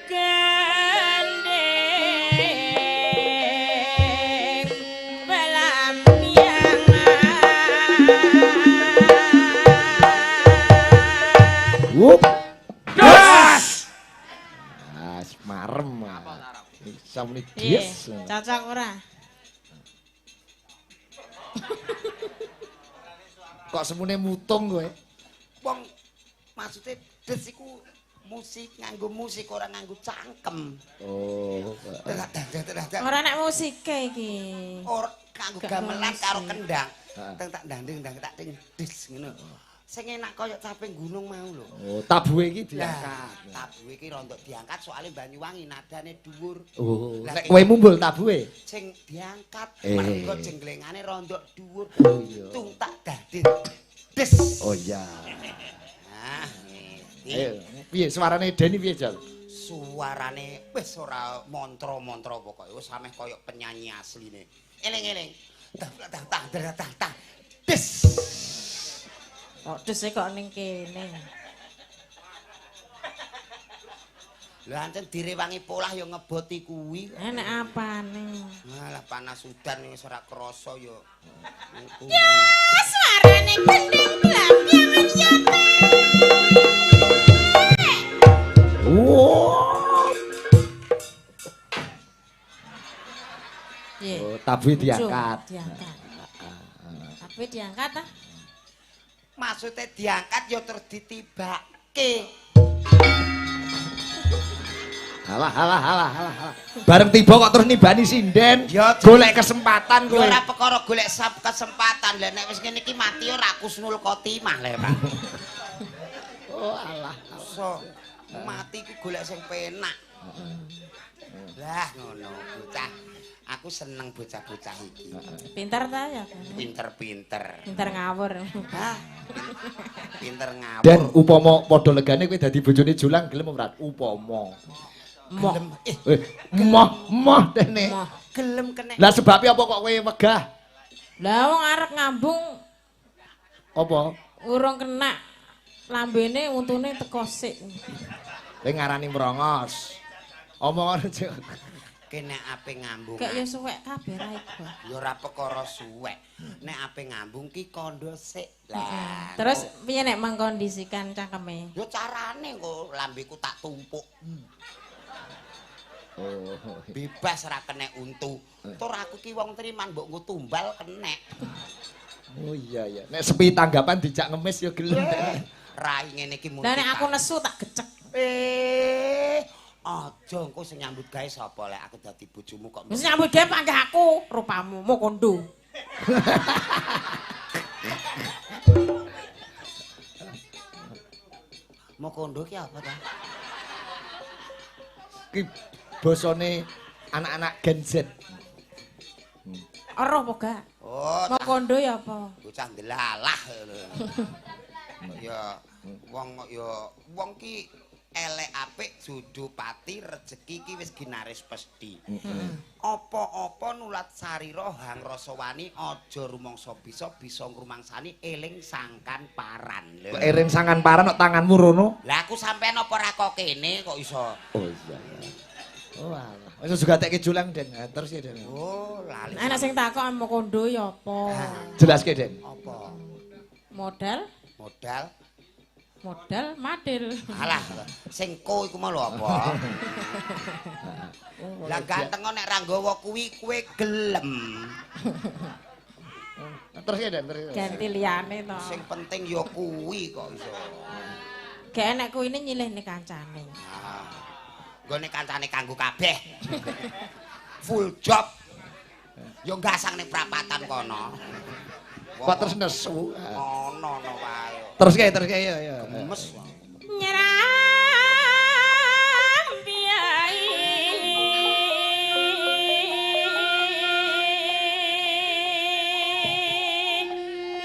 [SPEAKER 4] gending pelampiangan.
[SPEAKER 2] Wup. Das. Ah, marem. Bisa muni des.
[SPEAKER 4] Cocok ora?
[SPEAKER 2] Kok semune mutung kowe?
[SPEAKER 1] Wong maksude des iku musik nganggo musik ora nganggo cangkem.
[SPEAKER 2] Oh.
[SPEAKER 4] Ora nek musike iki.
[SPEAKER 1] Ora nganggo gamelan karo kendang.
[SPEAKER 2] Heeh.
[SPEAKER 1] Teng tak ndanding ndang tak ting des ngono. Sing enak kaya caping gunung mau lho.
[SPEAKER 2] Oh, tabuhe iki diangkat.
[SPEAKER 1] Tabuhe iki rondok diangkat soalnya Banyuwangi nadane dhuwur.
[SPEAKER 2] Oh, nek kowe mumbul tabuhe
[SPEAKER 1] sing diangkat mergo jenglengane rondok dhuwur.
[SPEAKER 2] Oh iya.
[SPEAKER 1] Tung tak dadi des.
[SPEAKER 2] Oh iya.
[SPEAKER 1] Nah,
[SPEAKER 2] ayo, piye suarane Deni piye, Jal?
[SPEAKER 1] Suarane wis ora mantra-mantra pokoke wis sameh kaya penyanyi asline. Eling-eling. Tak tak tak tak tak. Des.
[SPEAKER 4] Kok dese kok ning kene.
[SPEAKER 1] Lah ancen direwangi polah ya ngeboti kuwi.
[SPEAKER 4] Nek apane?
[SPEAKER 1] Alah panas udan wis ora krasa ya.
[SPEAKER 4] Ya suarane gending blampiangan ya.
[SPEAKER 2] Wow. Oh, tabuhe diangkat.
[SPEAKER 4] Diangkat. Tabuhe diangkat ta?
[SPEAKER 1] Maksude diangkat ya terus ditibake.
[SPEAKER 2] Halah halah halah halah. Bareng tiba kok terus nibani sinden.
[SPEAKER 1] Ya
[SPEAKER 2] golek kesempatan kowe.
[SPEAKER 1] Ya ora perkara golek kesempatan. Lah nek wis ngene iki mati ora kusnul khotimah lho, Pak.
[SPEAKER 2] Oh alah.
[SPEAKER 1] So, mati ku golek sing penak. Lah ngono bocah. Aku seneng bocah-bocah iki.
[SPEAKER 4] Pinter ta ya?
[SPEAKER 1] Pinter-pinter.
[SPEAKER 4] Pinter ngawur.
[SPEAKER 1] Hah? Pinter ngawur.
[SPEAKER 2] Dan upama padha legane kowe dadi bojone Julang gelem ora? Upama.
[SPEAKER 4] Moh.
[SPEAKER 2] Moh, moh dene.
[SPEAKER 1] Gelem kene.
[SPEAKER 2] Lah sebabe apa kok kowe wegah?
[SPEAKER 4] Lah wong arep ngambung
[SPEAKER 2] apa?
[SPEAKER 4] Urung kena lambene untune teko sik.
[SPEAKER 2] Kowe ngarani mrongos. Omongan
[SPEAKER 1] kene ape ngambung.
[SPEAKER 4] Gak ya suwek kabeh ra iku.
[SPEAKER 1] Ya ora perkara suwek. Nek ape ngambung ki kandha sik. Lah.
[SPEAKER 4] Terus piye nek mengkondisikan cangkeme?
[SPEAKER 1] Ya carane kok lambeku tak tumpuk.
[SPEAKER 2] Oh,
[SPEAKER 1] bebas ra kenek untu. Tur aku ki wong triman mbok nggo tumbal kenek.
[SPEAKER 2] Oh iya iya. Nek sepi tanggapan dijak ngemis ya gelem.
[SPEAKER 1] Rai ngene iki mung.
[SPEAKER 4] Lah nek aku nesu tak gecek.
[SPEAKER 1] Aja engko sing nyambut gawe sapa lek aku dadi bojomu kok.
[SPEAKER 4] Wis nyambut gawe panggah aku, rupamu mo kondo.
[SPEAKER 1] Mo kondo ki apa ta?
[SPEAKER 2] Ki bosone anak-anak Gen Z.
[SPEAKER 4] Ora apa gak?
[SPEAKER 1] Oh,
[SPEAKER 4] mo kondo ya apa?
[SPEAKER 1] Bocah ndelalah. Ya wong ya wong ki elek apik jodoh pati rejeki ki wis ginaris pesthi. Apa-apa nulat sarira hang rasa wani aja rumangsa bisa bisa ngrumangsani eling sangkan paran.
[SPEAKER 2] Kok eling sangkan paran kok tanganmu rono?
[SPEAKER 1] Lah aku sampean apa ora kok kene kok iso.
[SPEAKER 2] Oh iya. Oh alah. Wis juga tekke Julang Den. Terus ya Den.
[SPEAKER 1] Oh lali.
[SPEAKER 4] Ana sing takok mau kondo ya apa?
[SPEAKER 2] Jelaske Den.
[SPEAKER 1] Apa?
[SPEAKER 4] Modal?
[SPEAKER 1] Modal.
[SPEAKER 4] Modal madil.
[SPEAKER 1] Alah, sing ko iku mau lho apa? Lah ganteng nek ra nggawa kuwi kowe gelem.
[SPEAKER 2] Terus ya Den, terus.
[SPEAKER 4] Ganti liyane to.
[SPEAKER 1] Sing penting ya kuwi kok iso.
[SPEAKER 4] Gak enek kuwine nyilihne kancane.
[SPEAKER 1] Ah. Nggone kancane kanggo kabeh. Full job. Ya gasang ning prapatan kono.
[SPEAKER 2] Kok terus nesu.
[SPEAKER 1] Ono-ono wae.
[SPEAKER 2] Terus kae, terus kae ya ya.
[SPEAKER 1] Gemes.
[SPEAKER 4] Nyerang piyai.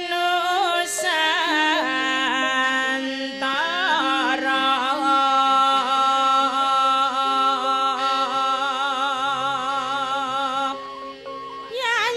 [SPEAKER 4] Nusantara. Ya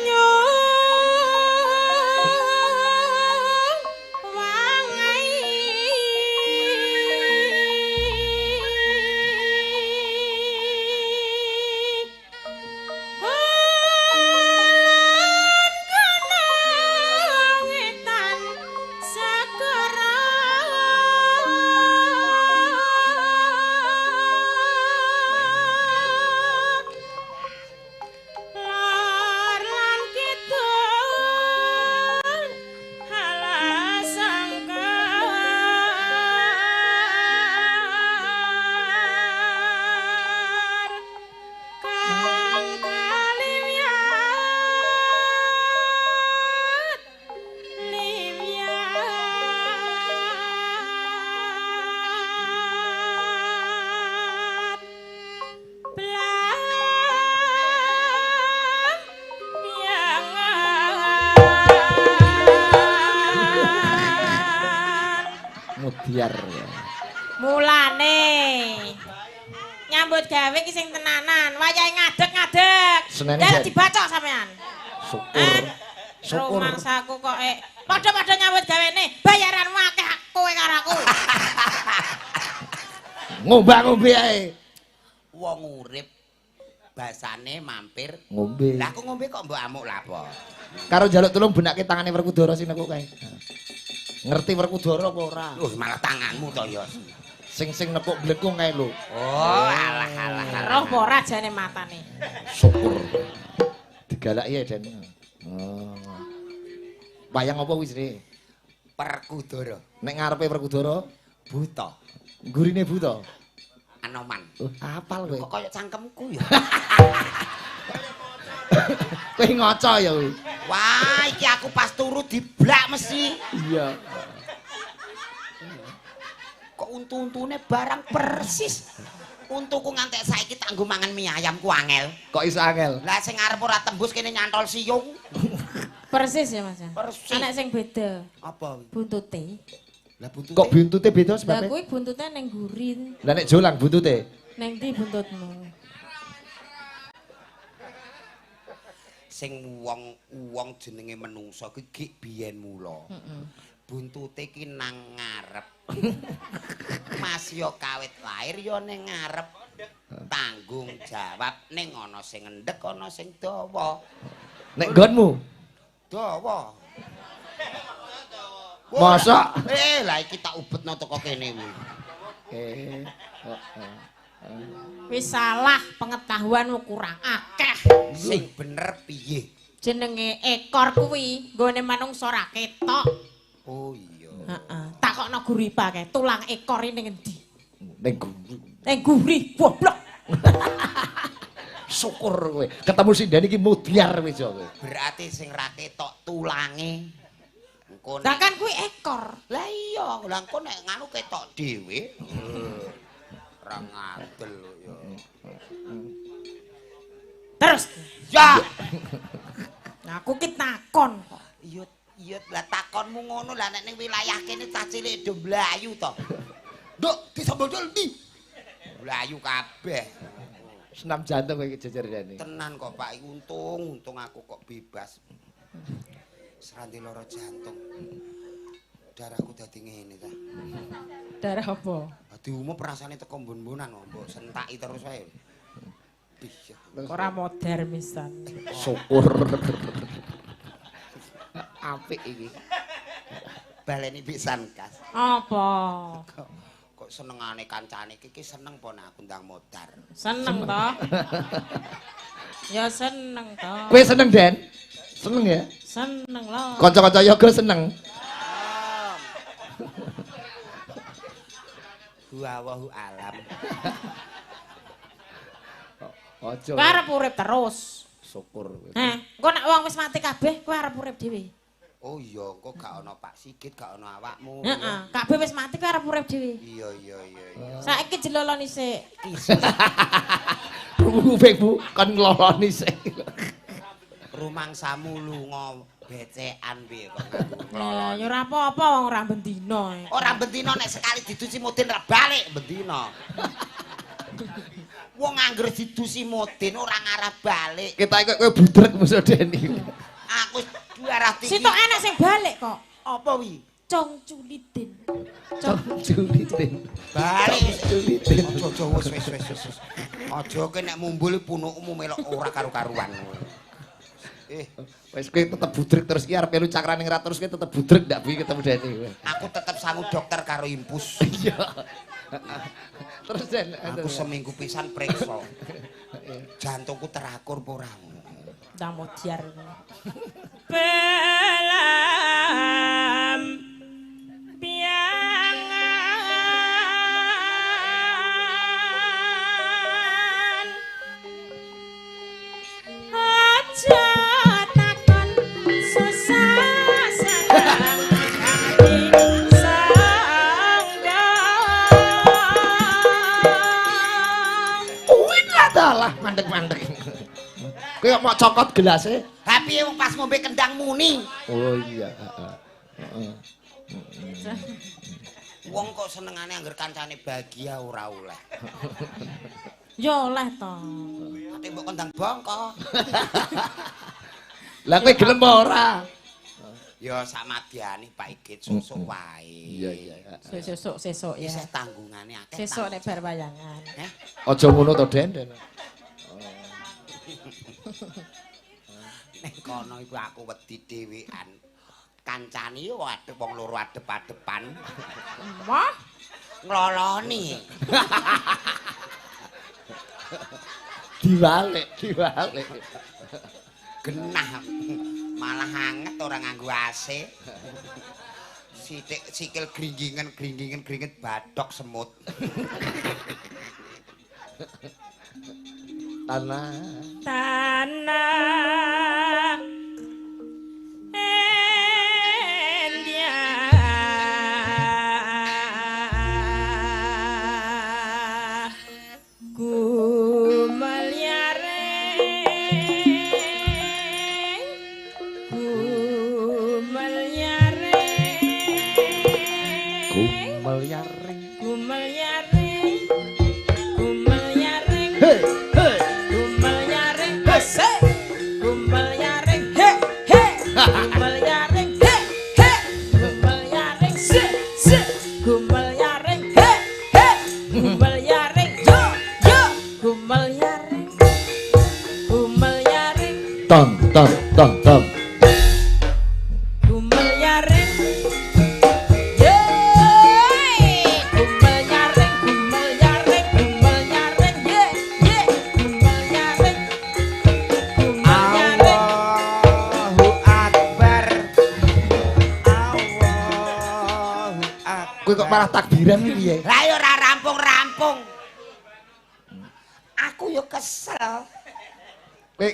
[SPEAKER 2] Mudiar.
[SPEAKER 4] Mulane nyambut gawe ki sing tenanan, wayahe ngadeg-ngadeg. Njaluk dibacok sampean.
[SPEAKER 2] Syukur. Syukur.
[SPEAKER 4] Rumangsaku kok padha-padha nyambut gawene, bayaranmu akeh kowe karo aku.
[SPEAKER 2] Ngombak-ngombe ae.
[SPEAKER 1] Wong urip basane mampir
[SPEAKER 2] ngombe.
[SPEAKER 1] Lah aku ngombe kok mbok amuk lha apa?
[SPEAKER 2] Karo njaluk tulung benake tangane Werkudara sing nekuk kae. Ngerti Werkudara apa ora?
[SPEAKER 1] Loh, malah tanganmu to, Yos.
[SPEAKER 2] Sing nekuk blekung kae lho.
[SPEAKER 1] Oh, alah alah alah.
[SPEAKER 4] Roh apa ora jane matane?
[SPEAKER 2] Syukur. Digalaki ya, Den. Oh. Wayang apa kuwi jenenge?
[SPEAKER 1] Perkudara.
[SPEAKER 2] Nek ngarepe Perkudara
[SPEAKER 1] buta.
[SPEAKER 2] Gurine buta.
[SPEAKER 1] Anoman.
[SPEAKER 2] Oh, apal kowe.
[SPEAKER 1] Kok kaya cangkemku ya.
[SPEAKER 2] Kowe ngoco ya kuwi.
[SPEAKER 1] Wah, iki aku pas turu diblak mesti.
[SPEAKER 2] Iya.
[SPEAKER 1] Kok untu-untune barang persis. Untuku ngantek saiki tak nggo mangan mie ayamku angel.
[SPEAKER 2] Kok iso angel?
[SPEAKER 1] Lah sing arep ora tembus kene nyantol siung.
[SPEAKER 4] Persis ya, Mas.
[SPEAKER 1] Persis.
[SPEAKER 4] Anek sing beda.
[SPEAKER 1] Apa?
[SPEAKER 4] Buntute.
[SPEAKER 1] Lah buntute.
[SPEAKER 2] Kok buntute beda sebabnya?
[SPEAKER 4] Lah kuwi buntute ning guri.
[SPEAKER 2] Lah nek jolang buntute?
[SPEAKER 4] Ning ndi buntutmu?
[SPEAKER 1] Sing wong-wong jenenge menungsa kuwi gek biyen mula. Heeh. Buntute ki nang ngarep. Mas yo kawit lahir yo ning ngarep. Tanggung jawab ning ana sing ngendhek ana sing dawa.
[SPEAKER 2] Nek nggonmu?
[SPEAKER 1] Dawa.
[SPEAKER 2] Masa?
[SPEAKER 1] Lah iki tak ubetno teko kene kuwi.
[SPEAKER 4] Wis salah, pengetahuanmu kurang akeh.
[SPEAKER 1] Sing bener piye?
[SPEAKER 4] Jenenge ekor kuwi nggone manungsa ora ketok.
[SPEAKER 1] Oh iya.
[SPEAKER 4] Heeh. Takokno guru IPA kae, tulang ekor ini ngendi?
[SPEAKER 2] Ning guri.
[SPEAKER 4] Ning guri, goblok.
[SPEAKER 2] Syukur kowe. Ketemu sinden iki mudyar wis kowe.
[SPEAKER 1] Berarti sing ra ketok tulange. Engko
[SPEAKER 4] lah kan kuwi ekor.
[SPEAKER 1] Lah iya, lah engko nek nganu ketok dhewe. Ora ngadel ya.
[SPEAKER 4] Terus
[SPEAKER 1] ya.
[SPEAKER 4] Aku ki takon kok.
[SPEAKER 1] Iya, iya lah takonmu ngono lah nek ning wilayah kene cah cilik do mlayu to. Nduk, desa Bondol ndi? Mlayu kabeh.
[SPEAKER 2] Senam jantung kowe iki jejerane.
[SPEAKER 1] Tenan kok Pak, untung untung aku kok bebas. Serandi loro jantung. Darahku dadi ngene ta.
[SPEAKER 4] Darah apa?
[SPEAKER 1] Dadi umum rasane teko mbon-mbonan kok mbok sentaki terus wae.
[SPEAKER 4] Ora modern misan.
[SPEAKER 2] Syukur. Apik iki.
[SPEAKER 1] Baleni pisan, Kas.
[SPEAKER 4] Apa?
[SPEAKER 1] Kok senengane kancane iki seneng po nek aku ndang modar.
[SPEAKER 4] Seneng to? Ya seneng to.
[SPEAKER 2] Kowe seneng, Den? Seneng ya?
[SPEAKER 4] Seneng lho.
[SPEAKER 2] Kanca-kanca yoga seneng.
[SPEAKER 1] Wallahu alam.
[SPEAKER 2] Aja.
[SPEAKER 4] Kowe arep urip terus.
[SPEAKER 2] Syukur.
[SPEAKER 4] Heh, engko nek wong wis mati kabeh kowe arep urip dhewe.
[SPEAKER 1] Oh iya, engko gak ana Pak Sigit, gak ana awakmu.
[SPEAKER 4] Heeh, kabeh wis mati kowe arep urip dhewe.
[SPEAKER 1] Iya iya iya iya.
[SPEAKER 4] Saiki jeloloni sik.
[SPEAKER 2] Kupingmu kon ngloloni sik.
[SPEAKER 1] Rumangsamu lunga becekan piye kok nganggo ngloloni.
[SPEAKER 4] Ya ora apa-apa wong ora bendina.
[SPEAKER 1] Ora bendina nek sekali didusi mudin ra balik bendina. Wong angger didusi mudin ora ngarah balik.
[SPEAKER 2] Kita kok kowe budrek musuh Deni.
[SPEAKER 1] Aku darah tinggi.
[SPEAKER 4] Sitok enak sing balik kok.
[SPEAKER 1] Apa wi?
[SPEAKER 4] Cong Culidin.
[SPEAKER 2] Cong Culidin.
[SPEAKER 1] Balik
[SPEAKER 2] Culidin.
[SPEAKER 1] Aja wis wis wis wis. Aja kowe nek mumbul punukmu melok ora karu-karuan.
[SPEAKER 2] Wis kowe tetep budrek terus ki arep melu cakraning rat terus kowe tetep budrek ndak bi ketemu Deni kowe.
[SPEAKER 1] Aku tetep sangu dokter karo impus.
[SPEAKER 2] Iya. Terus Den,
[SPEAKER 1] aku seminggu pisan periksa. Jantungku terakur apa ora?
[SPEAKER 4] Ndang modiar. Belam biangan aja takon susah sangang ati sanggang.
[SPEAKER 2] Kuwi adalah mandek-mandek. Kowe kok mau cokot gelase?
[SPEAKER 1] Ha piye wong pas ngombe kendang muni.
[SPEAKER 2] Oh iya, heeh. Heeh.
[SPEAKER 1] Wong kok senengane angger kancane bahagia ora oleh.
[SPEAKER 4] Ya oleh to.
[SPEAKER 1] Ate mbok kendang bongko.
[SPEAKER 2] Lah kowe gelem apa ora?
[SPEAKER 1] Ya samadyane Pak Igit susuk wae.
[SPEAKER 2] Iya iya.
[SPEAKER 4] Sesuk sesuk ya.
[SPEAKER 1] Isih tanggungane akeh.
[SPEAKER 4] Sesuk nek bar wayangan.
[SPEAKER 1] Heh.
[SPEAKER 2] Aja ngono to, Den. Den.
[SPEAKER 1] Nek kono iku aku wedi dhewean. Kancane yo adep wong loro adep-adepan.
[SPEAKER 4] Wah.
[SPEAKER 1] Ngloloni.
[SPEAKER 2] Diwalik, diwalik.
[SPEAKER 1] Genah. Malah anget ora nganggo AC. Sithik sikil gringgingen gringgingen gringet badhok semut.
[SPEAKER 2] Tanah
[SPEAKER 4] tanah India gumelyaring gumelyaring
[SPEAKER 2] gumelyaring
[SPEAKER 4] gumelyaring gumelyaring
[SPEAKER 2] hey hey
[SPEAKER 4] gumelyaring asik gumelyaring he he gumelyaring he he gumelyaring se se gumelyaring he he gumelyaring yo yo gumelyaring gumelyaring
[SPEAKER 2] tong tong tong tong
[SPEAKER 4] gumelyaring ye gumelyaring gumelyaring gumelyaring ye ye gumelyaring gumelyaring
[SPEAKER 1] Allahu Akbar. Allahu Akbar.
[SPEAKER 2] Kowe kok malah takbiran iki piye?
[SPEAKER 1] Lah ya ora rampung-rampung. Aku yo kesel.
[SPEAKER 2] Kowe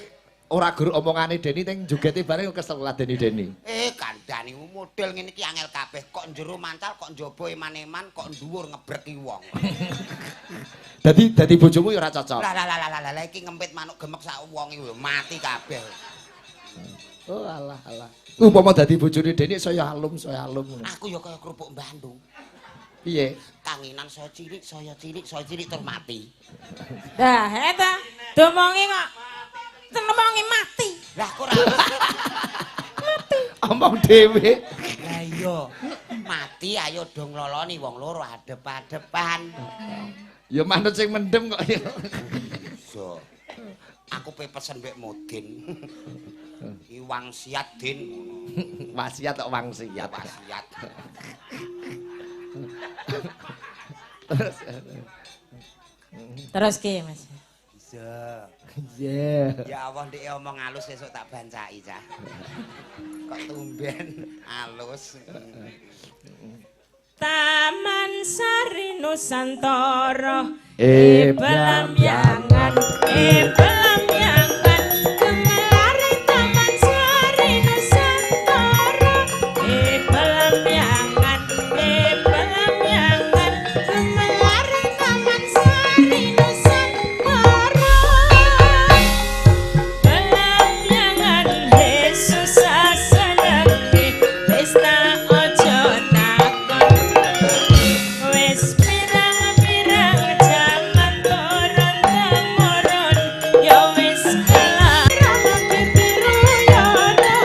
[SPEAKER 2] ora gur omongane Deni teng jogete bareng kesel lah Deni Deni.
[SPEAKER 1] Kandhani model ngene iki angel kabeh. Kok njero mancal, kok njaba eman-eman, kok dhuwur ngebreki wong.
[SPEAKER 2] Dadi dadi bojomu ya ora cocok.
[SPEAKER 1] Lah lah lah lah lah iki ngempit manuk gemek sak wong iki lho, mati kabeh.
[SPEAKER 2] Oh alah alah. Umpama dadi bojone Deni saya alum ngono.
[SPEAKER 1] Aku yo kaya kerupuk Bandung.
[SPEAKER 2] Piye?
[SPEAKER 1] Kanginan saya cilik, saya cilik, saya cilik tur mati.
[SPEAKER 4] Dah, eta domongi kok ngomongi mati.
[SPEAKER 1] Lah kok ora
[SPEAKER 4] mati.
[SPEAKER 2] Omong dhewe.
[SPEAKER 1] Lah iya, mati ayo do ngloloni wong loro adep-adepan.
[SPEAKER 2] Ya manut sing mendem kok ya.
[SPEAKER 1] Iso. Aku pe pesen mbek Mudin. Iwang siat Din ngono.
[SPEAKER 2] Wasiat kok wangsiat.
[SPEAKER 1] Wasiat.
[SPEAKER 2] Terus
[SPEAKER 4] terus ki Mas.
[SPEAKER 1] Bisa.
[SPEAKER 2] Iya.
[SPEAKER 1] Ya Allah ndek omong alus sesuk tak bancaki cah. Kok tumben alus.
[SPEAKER 4] Taman Sari Nusantara
[SPEAKER 2] belamyangan
[SPEAKER 4] belamyangan gemelare Taman Sari Nusantara belamyangan belamyangan gemelare Taman Sari Nusantara belamyangan Yesus sasenengi pesta ojo takon wis pirang-pirang jaman turun temurun ya wis kelar biru ya ora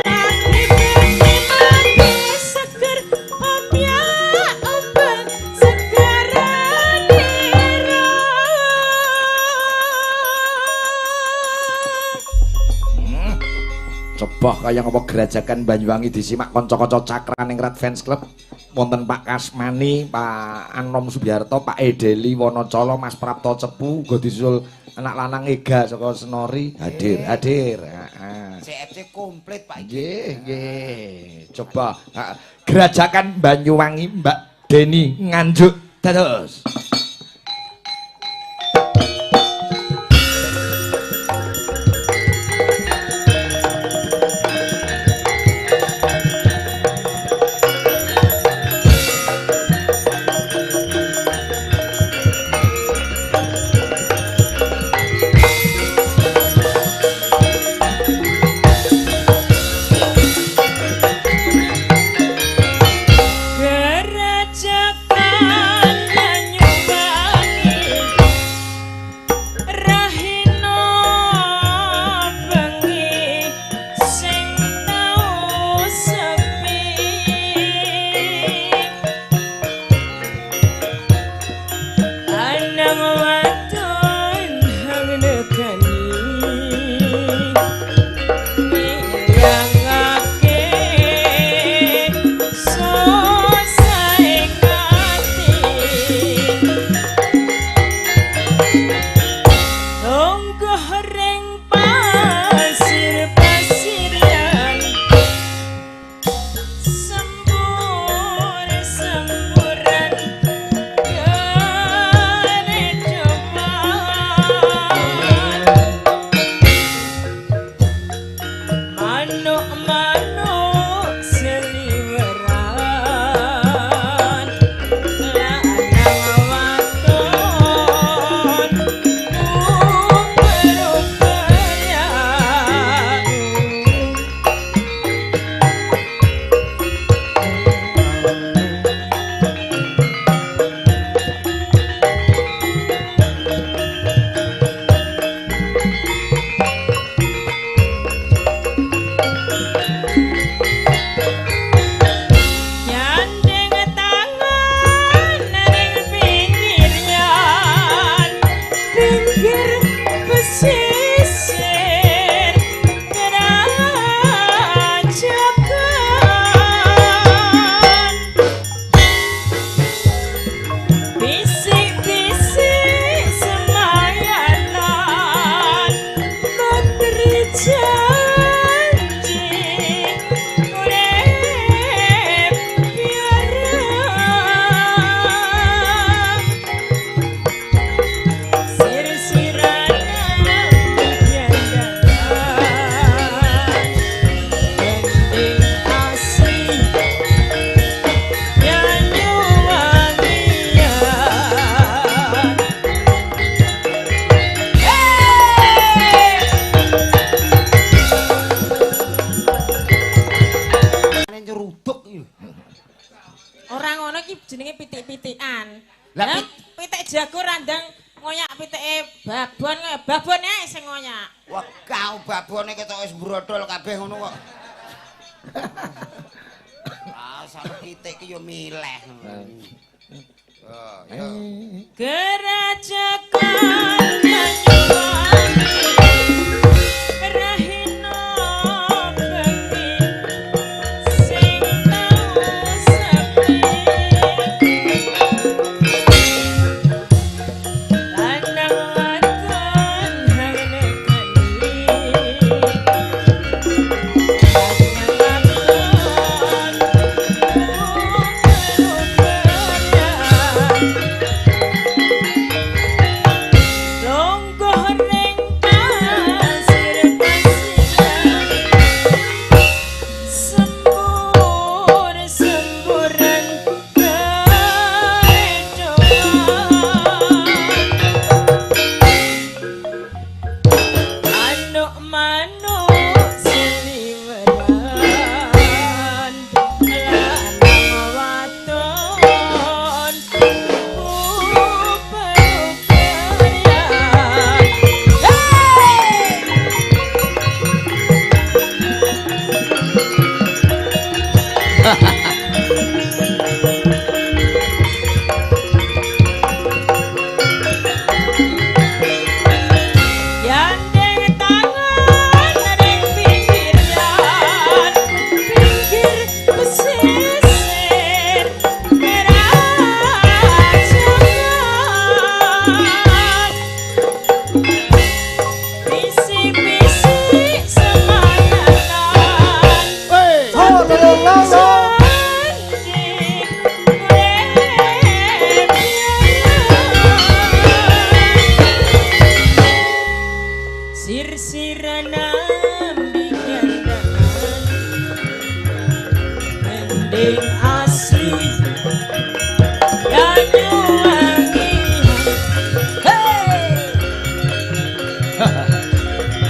[SPEAKER 4] mati seger omya ombak segara dira.
[SPEAKER 2] Coba kaya ngapa Grajagan Banyuwangi disimak kanca-kanca Cakraningrat Fans Club wonten Pak Kasmani, Pak Anom Subiarto, Pak Edeli Wonocolo, Mas Prapto Cepu, uga disusul anak lanang Ega saka Senori hadir, hadir. Heeh.
[SPEAKER 1] CFC komplit Pak iki.
[SPEAKER 2] Nggih, nggih. Coba Grajagan Banyuwangi Mbak Deni Nganjuk dados.
[SPEAKER 4] Gerajakan Banyuwangi Rahina bengi sing tau sepi Anang wadon hang negani ngilangake susahe ati. Longgoh ring pasir-pasirian, sembur-semburan kerecoman, manuk-manuk seliweran, lanang waton uper-uperan. Nyandeng tangan ning pinggir yan, pinggir pesisir Grajagan. Bisik-bisik semayanan, menteri janji urip biarang. Sir-siran piandakan, gending asli Banyuwangian. Hey!
[SPEAKER 1] Nyeruduk iki.
[SPEAKER 4] Ora ngono iki jenenge pitik-pitikan.
[SPEAKER 1] Lah,
[SPEAKER 4] Lah pitik jago randang ngoyak pitike babon, babon ae sing ngoyak.
[SPEAKER 1] Wah, kau babone ketok wis brodol kabeh ngono kok. Ah, sale pitik ki yo mileh. Oh, yo.
[SPEAKER 4] Gerajakan Banyuwangi, Rahina bengi sing tau sepi. Lanang wadon hang nekeni, lanang wadon uper-uperan. Longgoh ring pasir-pasiran, sembur-semburan kerecoan. Manuk-manuk seliweran, lanang waton uper-uperan. Hey! Gandeng tangan ring pinggir yan, pinggir pesisir Grajagan. Bisik-bisik semayanan, janji urip Sir-siran ambi gandangan, gending asli Banyuwangi. Hey!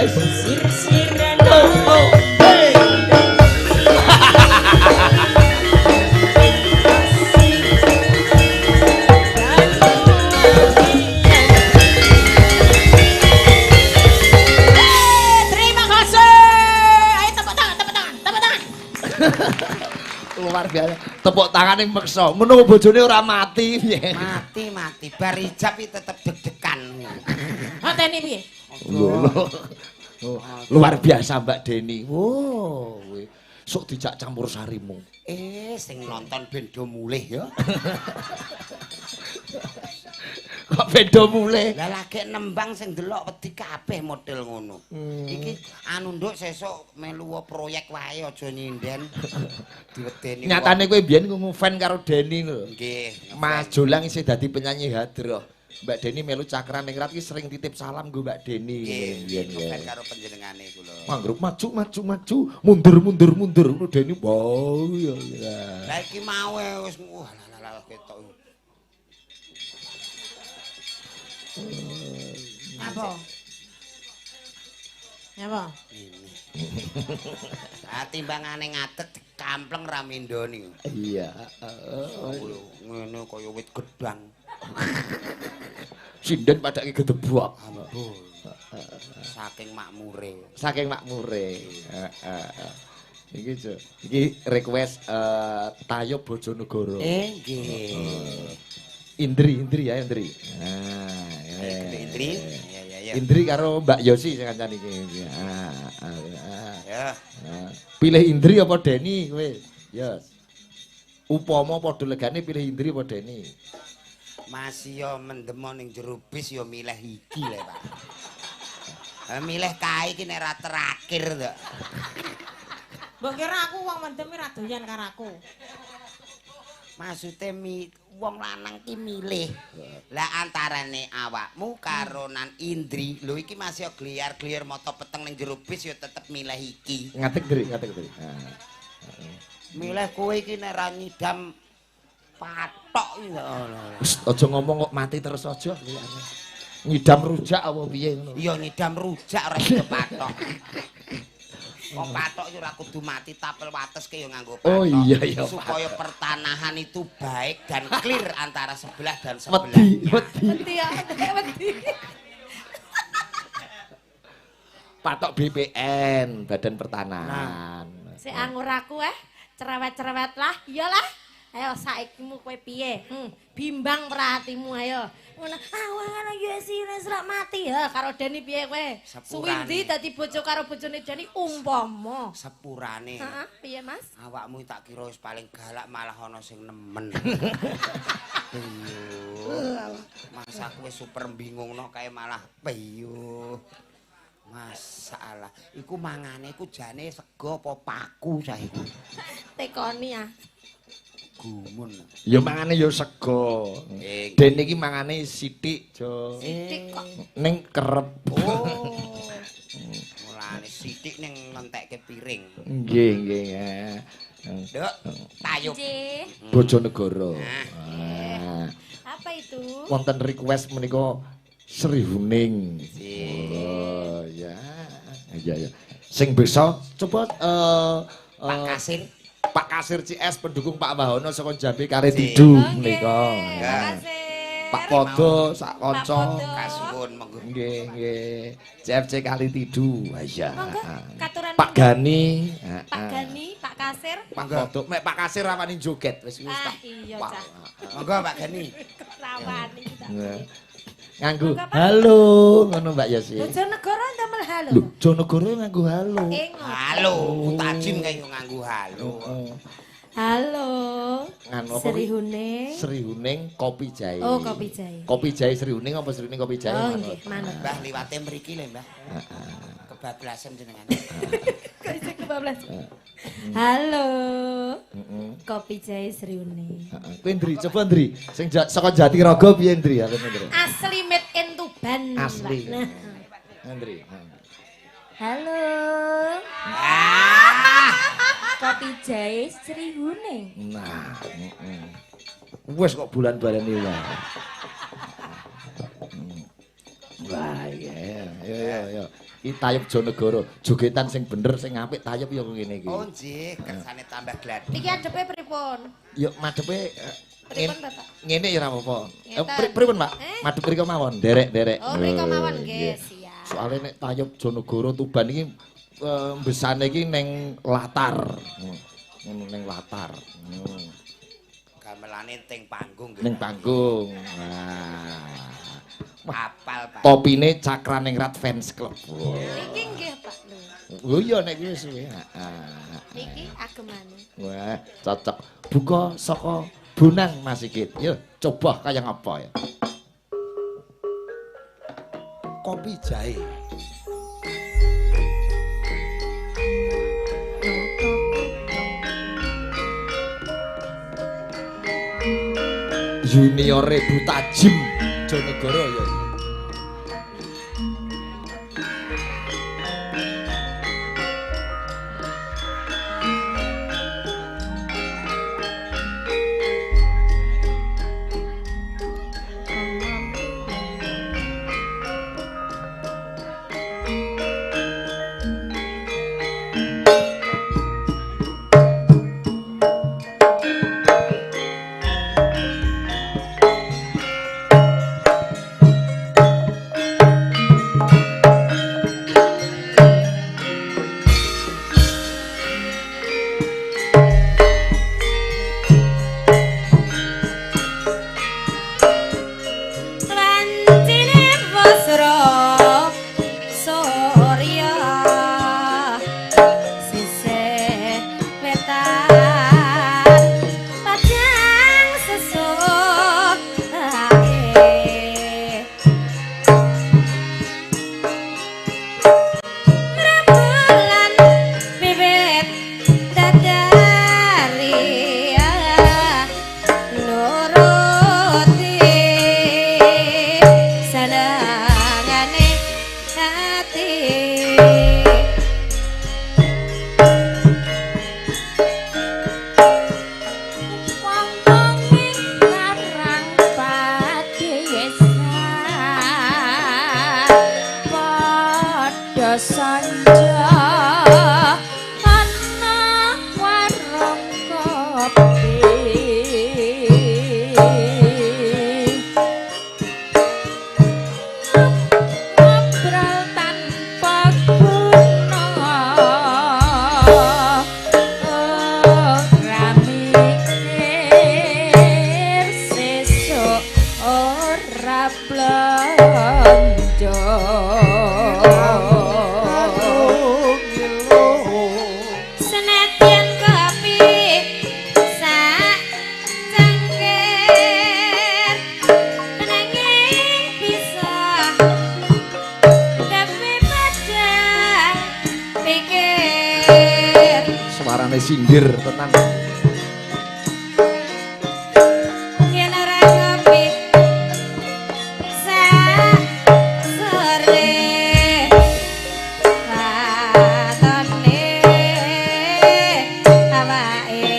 [SPEAKER 4] Sir-siran Terima kasih. Ayo tepuk tangan, tepuk tangan, tepuk tangan.
[SPEAKER 2] Luar biasa. Tepuk tangan yang meksa. Ngono bojone ora mati piye.
[SPEAKER 1] Mati mati bar ijab iki tetep deg-degan.
[SPEAKER 4] Mateni piye?
[SPEAKER 2] Lho, lho. Luar biasa Mbak Deni. Wow, sok dijak campur sarimu.
[SPEAKER 1] Sing nonton ben do mulih ya.
[SPEAKER 2] Kok beda mulih.
[SPEAKER 1] Lah lagi nembang sing delok wedi kabeh model ngono. Iki anu nduk sesuk melu proyek wae aja nyinden. Diwedeni.
[SPEAKER 2] Nyatane kowe mbiyen ngefan karo Deni lho.
[SPEAKER 1] Nggih.
[SPEAKER 2] Mas Jolang isih dadi penyanyi hadroh. Mbak Deni melu Cakraningrat ki sering titip salam nggo Mbak Deni.
[SPEAKER 1] Nggih, ngefan karo panjenengane kula.
[SPEAKER 2] Manggruk maju maju maju, mundur mundur mundur ngono Deni. Wow ya.
[SPEAKER 1] Lah iki mau wis wah lah ketok.
[SPEAKER 4] Apa? Apa?
[SPEAKER 1] Ah timbangane ngadeg kampleng ra mindoni.
[SPEAKER 2] Iya.
[SPEAKER 1] Ngene kaya wit gedang.
[SPEAKER 2] Sinden padake gedebok.
[SPEAKER 1] Saking makmure.
[SPEAKER 2] Saking makmure. Heeh. Iki jo. Iki request Tayo Bojonegoro.
[SPEAKER 1] Nggih.
[SPEAKER 2] Indri, Indri ya Indri. Nah,
[SPEAKER 1] Indri. Ya ya ya.
[SPEAKER 2] Indri karo Mbak Yosi sing kancane iki.
[SPEAKER 1] Ya.
[SPEAKER 2] Pilih Indri apa Deni kowe? Yes. Upama padha legane pilih Indri apa Deni?
[SPEAKER 1] Masih yo mendemo ning jero bis yo milih iki le, Pak. Milih kae iki nek ra terakhir to.
[SPEAKER 4] Mbok kira aku wong mendem ora doyan karo aku.
[SPEAKER 1] Maksude wong lanang ki milih. Lah antarane awakmu karo nan Indri. Lho iki masih gliyar-gliyar mata peteng ning jero bis ya tetep milih iki.
[SPEAKER 2] Ngatek Dri, ngatek Dri.
[SPEAKER 1] Milih kowe iki nek ra nyidam patok iki ngono.
[SPEAKER 2] Aja ngomong kok mati terus aja. Nyidam rujak apa piye ngono.
[SPEAKER 1] Iya nyidam rujak ora iso patok. Wong patok iki ora kudu mati, tapel wates ke ya nganggo patok.
[SPEAKER 2] Oh iya iya.
[SPEAKER 1] Supaya pertanahan itu baik dan clear antara sebelah dan sebelah.
[SPEAKER 2] Wedi, wedi.
[SPEAKER 3] Wedi ya, wedi.
[SPEAKER 2] Patok BPN, Badan Pertanahan.
[SPEAKER 3] Nah. Sik angur aku cerewet-cerewet lah, iyalah. Ayo saikimu kowe piye? Bimbang perhatimu ayo. Ngono, ah ya sih wis rak mati ya karo Deni piye kowe? Suwindi dadi bojo karo bojone Deni umpama.
[SPEAKER 1] Sepurane.
[SPEAKER 3] Heeh, piye Mas?
[SPEAKER 1] Awakmu tak kira wis paling galak malah ana sing nemen. Mas aku wis super bingungno kae malah piye. Masalah, iku mangane iku jane sego apa paku saiki?
[SPEAKER 3] Tekoni ah.
[SPEAKER 1] Gumun.
[SPEAKER 2] Ya mangane ya sego. Dene iki mangane sithik, Jo.
[SPEAKER 3] Sithik kok.
[SPEAKER 2] Ning kerep.
[SPEAKER 1] Oh. Mulane sithik ning ngentekke piring.
[SPEAKER 2] Nggih, nggih.
[SPEAKER 1] Nduk, tayub.
[SPEAKER 2] Bojonegoro.
[SPEAKER 3] Apa itu?
[SPEAKER 2] Wonten request menika Sri Huning. Oh, ya. Iya, ya. Sing bisa coba
[SPEAKER 1] Pak Kasir.
[SPEAKER 2] Pak Kasir CS pendukung Pak Wahono saka Jambe Kare Tidu menika. Pak Podo sak kanca
[SPEAKER 1] kasuwun monggo.
[SPEAKER 2] Nggih, nggih. CFC Kali Tidu. Iya.
[SPEAKER 3] Katuran
[SPEAKER 2] Pak Gani,
[SPEAKER 3] Pak Gani, Pak Kasir.
[SPEAKER 2] Pak Podo, mek Pak Kasir rawani joget wis wis tak.
[SPEAKER 3] Iya, Cah.
[SPEAKER 1] Monggo Pak Gani.
[SPEAKER 3] Rawani ta.
[SPEAKER 2] Nganggo halo ngono Mbak Yosi.
[SPEAKER 3] Bojonegoro ndamel halo.
[SPEAKER 2] Lho, Bojonegoro nganggo halo.
[SPEAKER 1] Halo, Mutajim kae nganggo halo.
[SPEAKER 3] Halo.
[SPEAKER 2] Nganu apa?
[SPEAKER 3] Sri Huning.
[SPEAKER 2] Sri Huning Kopi Jahe.
[SPEAKER 3] Oh, Kopi Jahe.
[SPEAKER 2] Kopi Jahe Sri Huning apa Sri Huning Kopi Jahe?
[SPEAKER 3] Oh, nggih, manut.
[SPEAKER 1] Mbah liwate mriki lho, Mbah. Kebablasan jenengan.
[SPEAKER 3] Kok isih kebablasan? Halo. Kopi Jahe Sri Huning.
[SPEAKER 2] Heeh. Kowe Ndri, coba Ndri. Sing saka Jatiraga piye Ndri? Aku Ndri.
[SPEAKER 3] Asli made in Tuban.
[SPEAKER 2] Asli.
[SPEAKER 3] Nah.
[SPEAKER 2] Ndri.
[SPEAKER 3] Halo. Kopi Jahe Sri Huning.
[SPEAKER 2] Nah, wes kok bulan baleni wae. Wah, iya, iya, iya. Iki tayub Jonegoro, jogetan sing bener sing apik tayub ya ngene iki.
[SPEAKER 1] Oh nggih, kersane tambah gladi.
[SPEAKER 3] Iki adepe pripun?
[SPEAKER 2] Ya madepe
[SPEAKER 3] pripun, Bapak?
[SPEAKER 2] Ngene ya ora apa-apa. Pripun, Pak? Madep mriko mawon, derek-derek.
[SPEAKER 3] Oh, mriko mawon nggih, siap.
[SPEAKER 2] Soale nek tayub Jonegoro Tuban iki mbesane iki ning latar. Ning latar.
[SPEAKER 1] Gamelane teng panggung.
[SPEAKER 2] Ning panggung. Nah.
[SPEAKER 1] Apal, Pak.
[SPEAKER 2] Topine Cakraningrat Fans Club.
[SPEAKER 3] Niki nggih, Pak lho.
[SPEAKER 2] Oh iya nek kuwi suwe. Heeh.
[SPEAKER 3] Niki agemane.
[SPEAKER 2] Wah, cocok. Buka saka Bonang Mas Sigit. Yo, coba kaya ngapa ya. Kopi Jahe. Juniore Butajim Jonegoro ya. Sindir tenang.
[SPEAKER 3] Yen ora kopi sak sore watone awake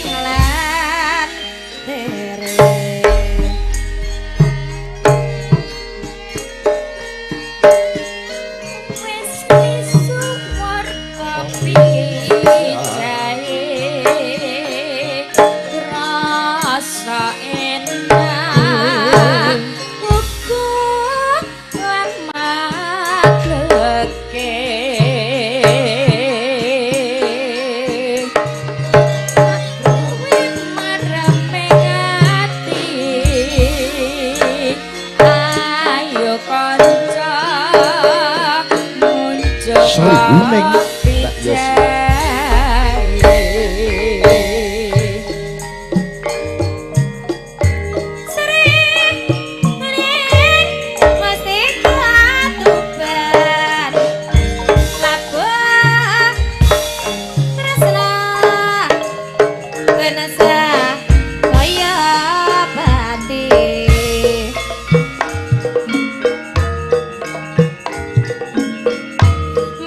[SPEAKER 3] nglantere.
[SPEAKER 4] Wis misuwur kopi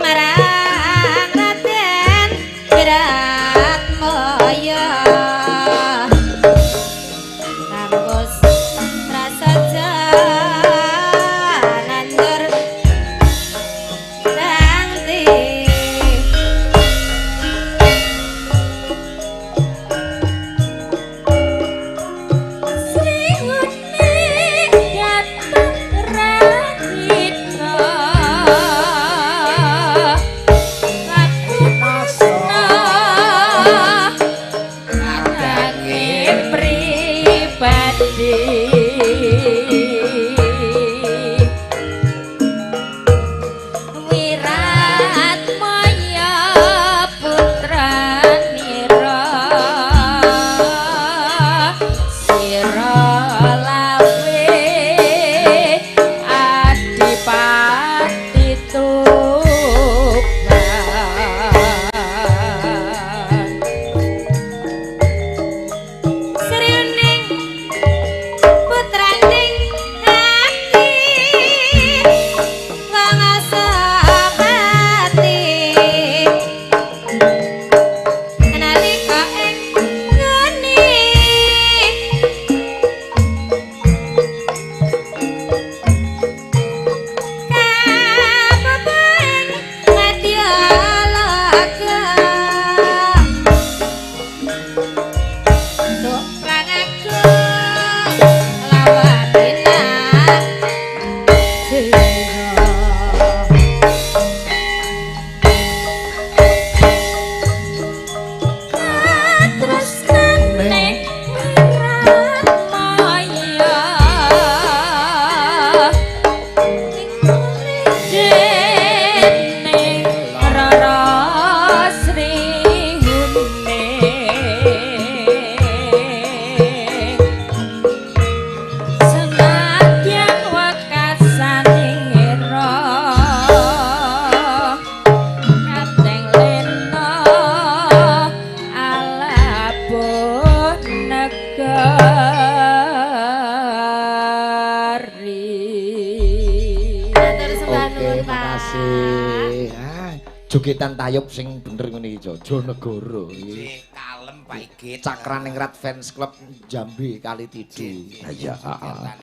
[SPEAKER 3] marang Raden.
[SPEAKER 4] Widodari.
[SPEAKER 3] Matur sembah
[SPEAKER 2] Oke,
[SPEAKER 3] nuwun, Pak.
[SPEAKER 2] Makasih. Ah, jogetan tayub sing bener ngene iki, Jonegoro iki.
[SPEAKER 1] Nggih, kalem Pak Igit.
[SPEAKER 2] Cakraningrat Fans Club Jambi Kali Tidu.
[SPEAKER 1] Nggih,
[SPEAKER 2] Iya, heeh.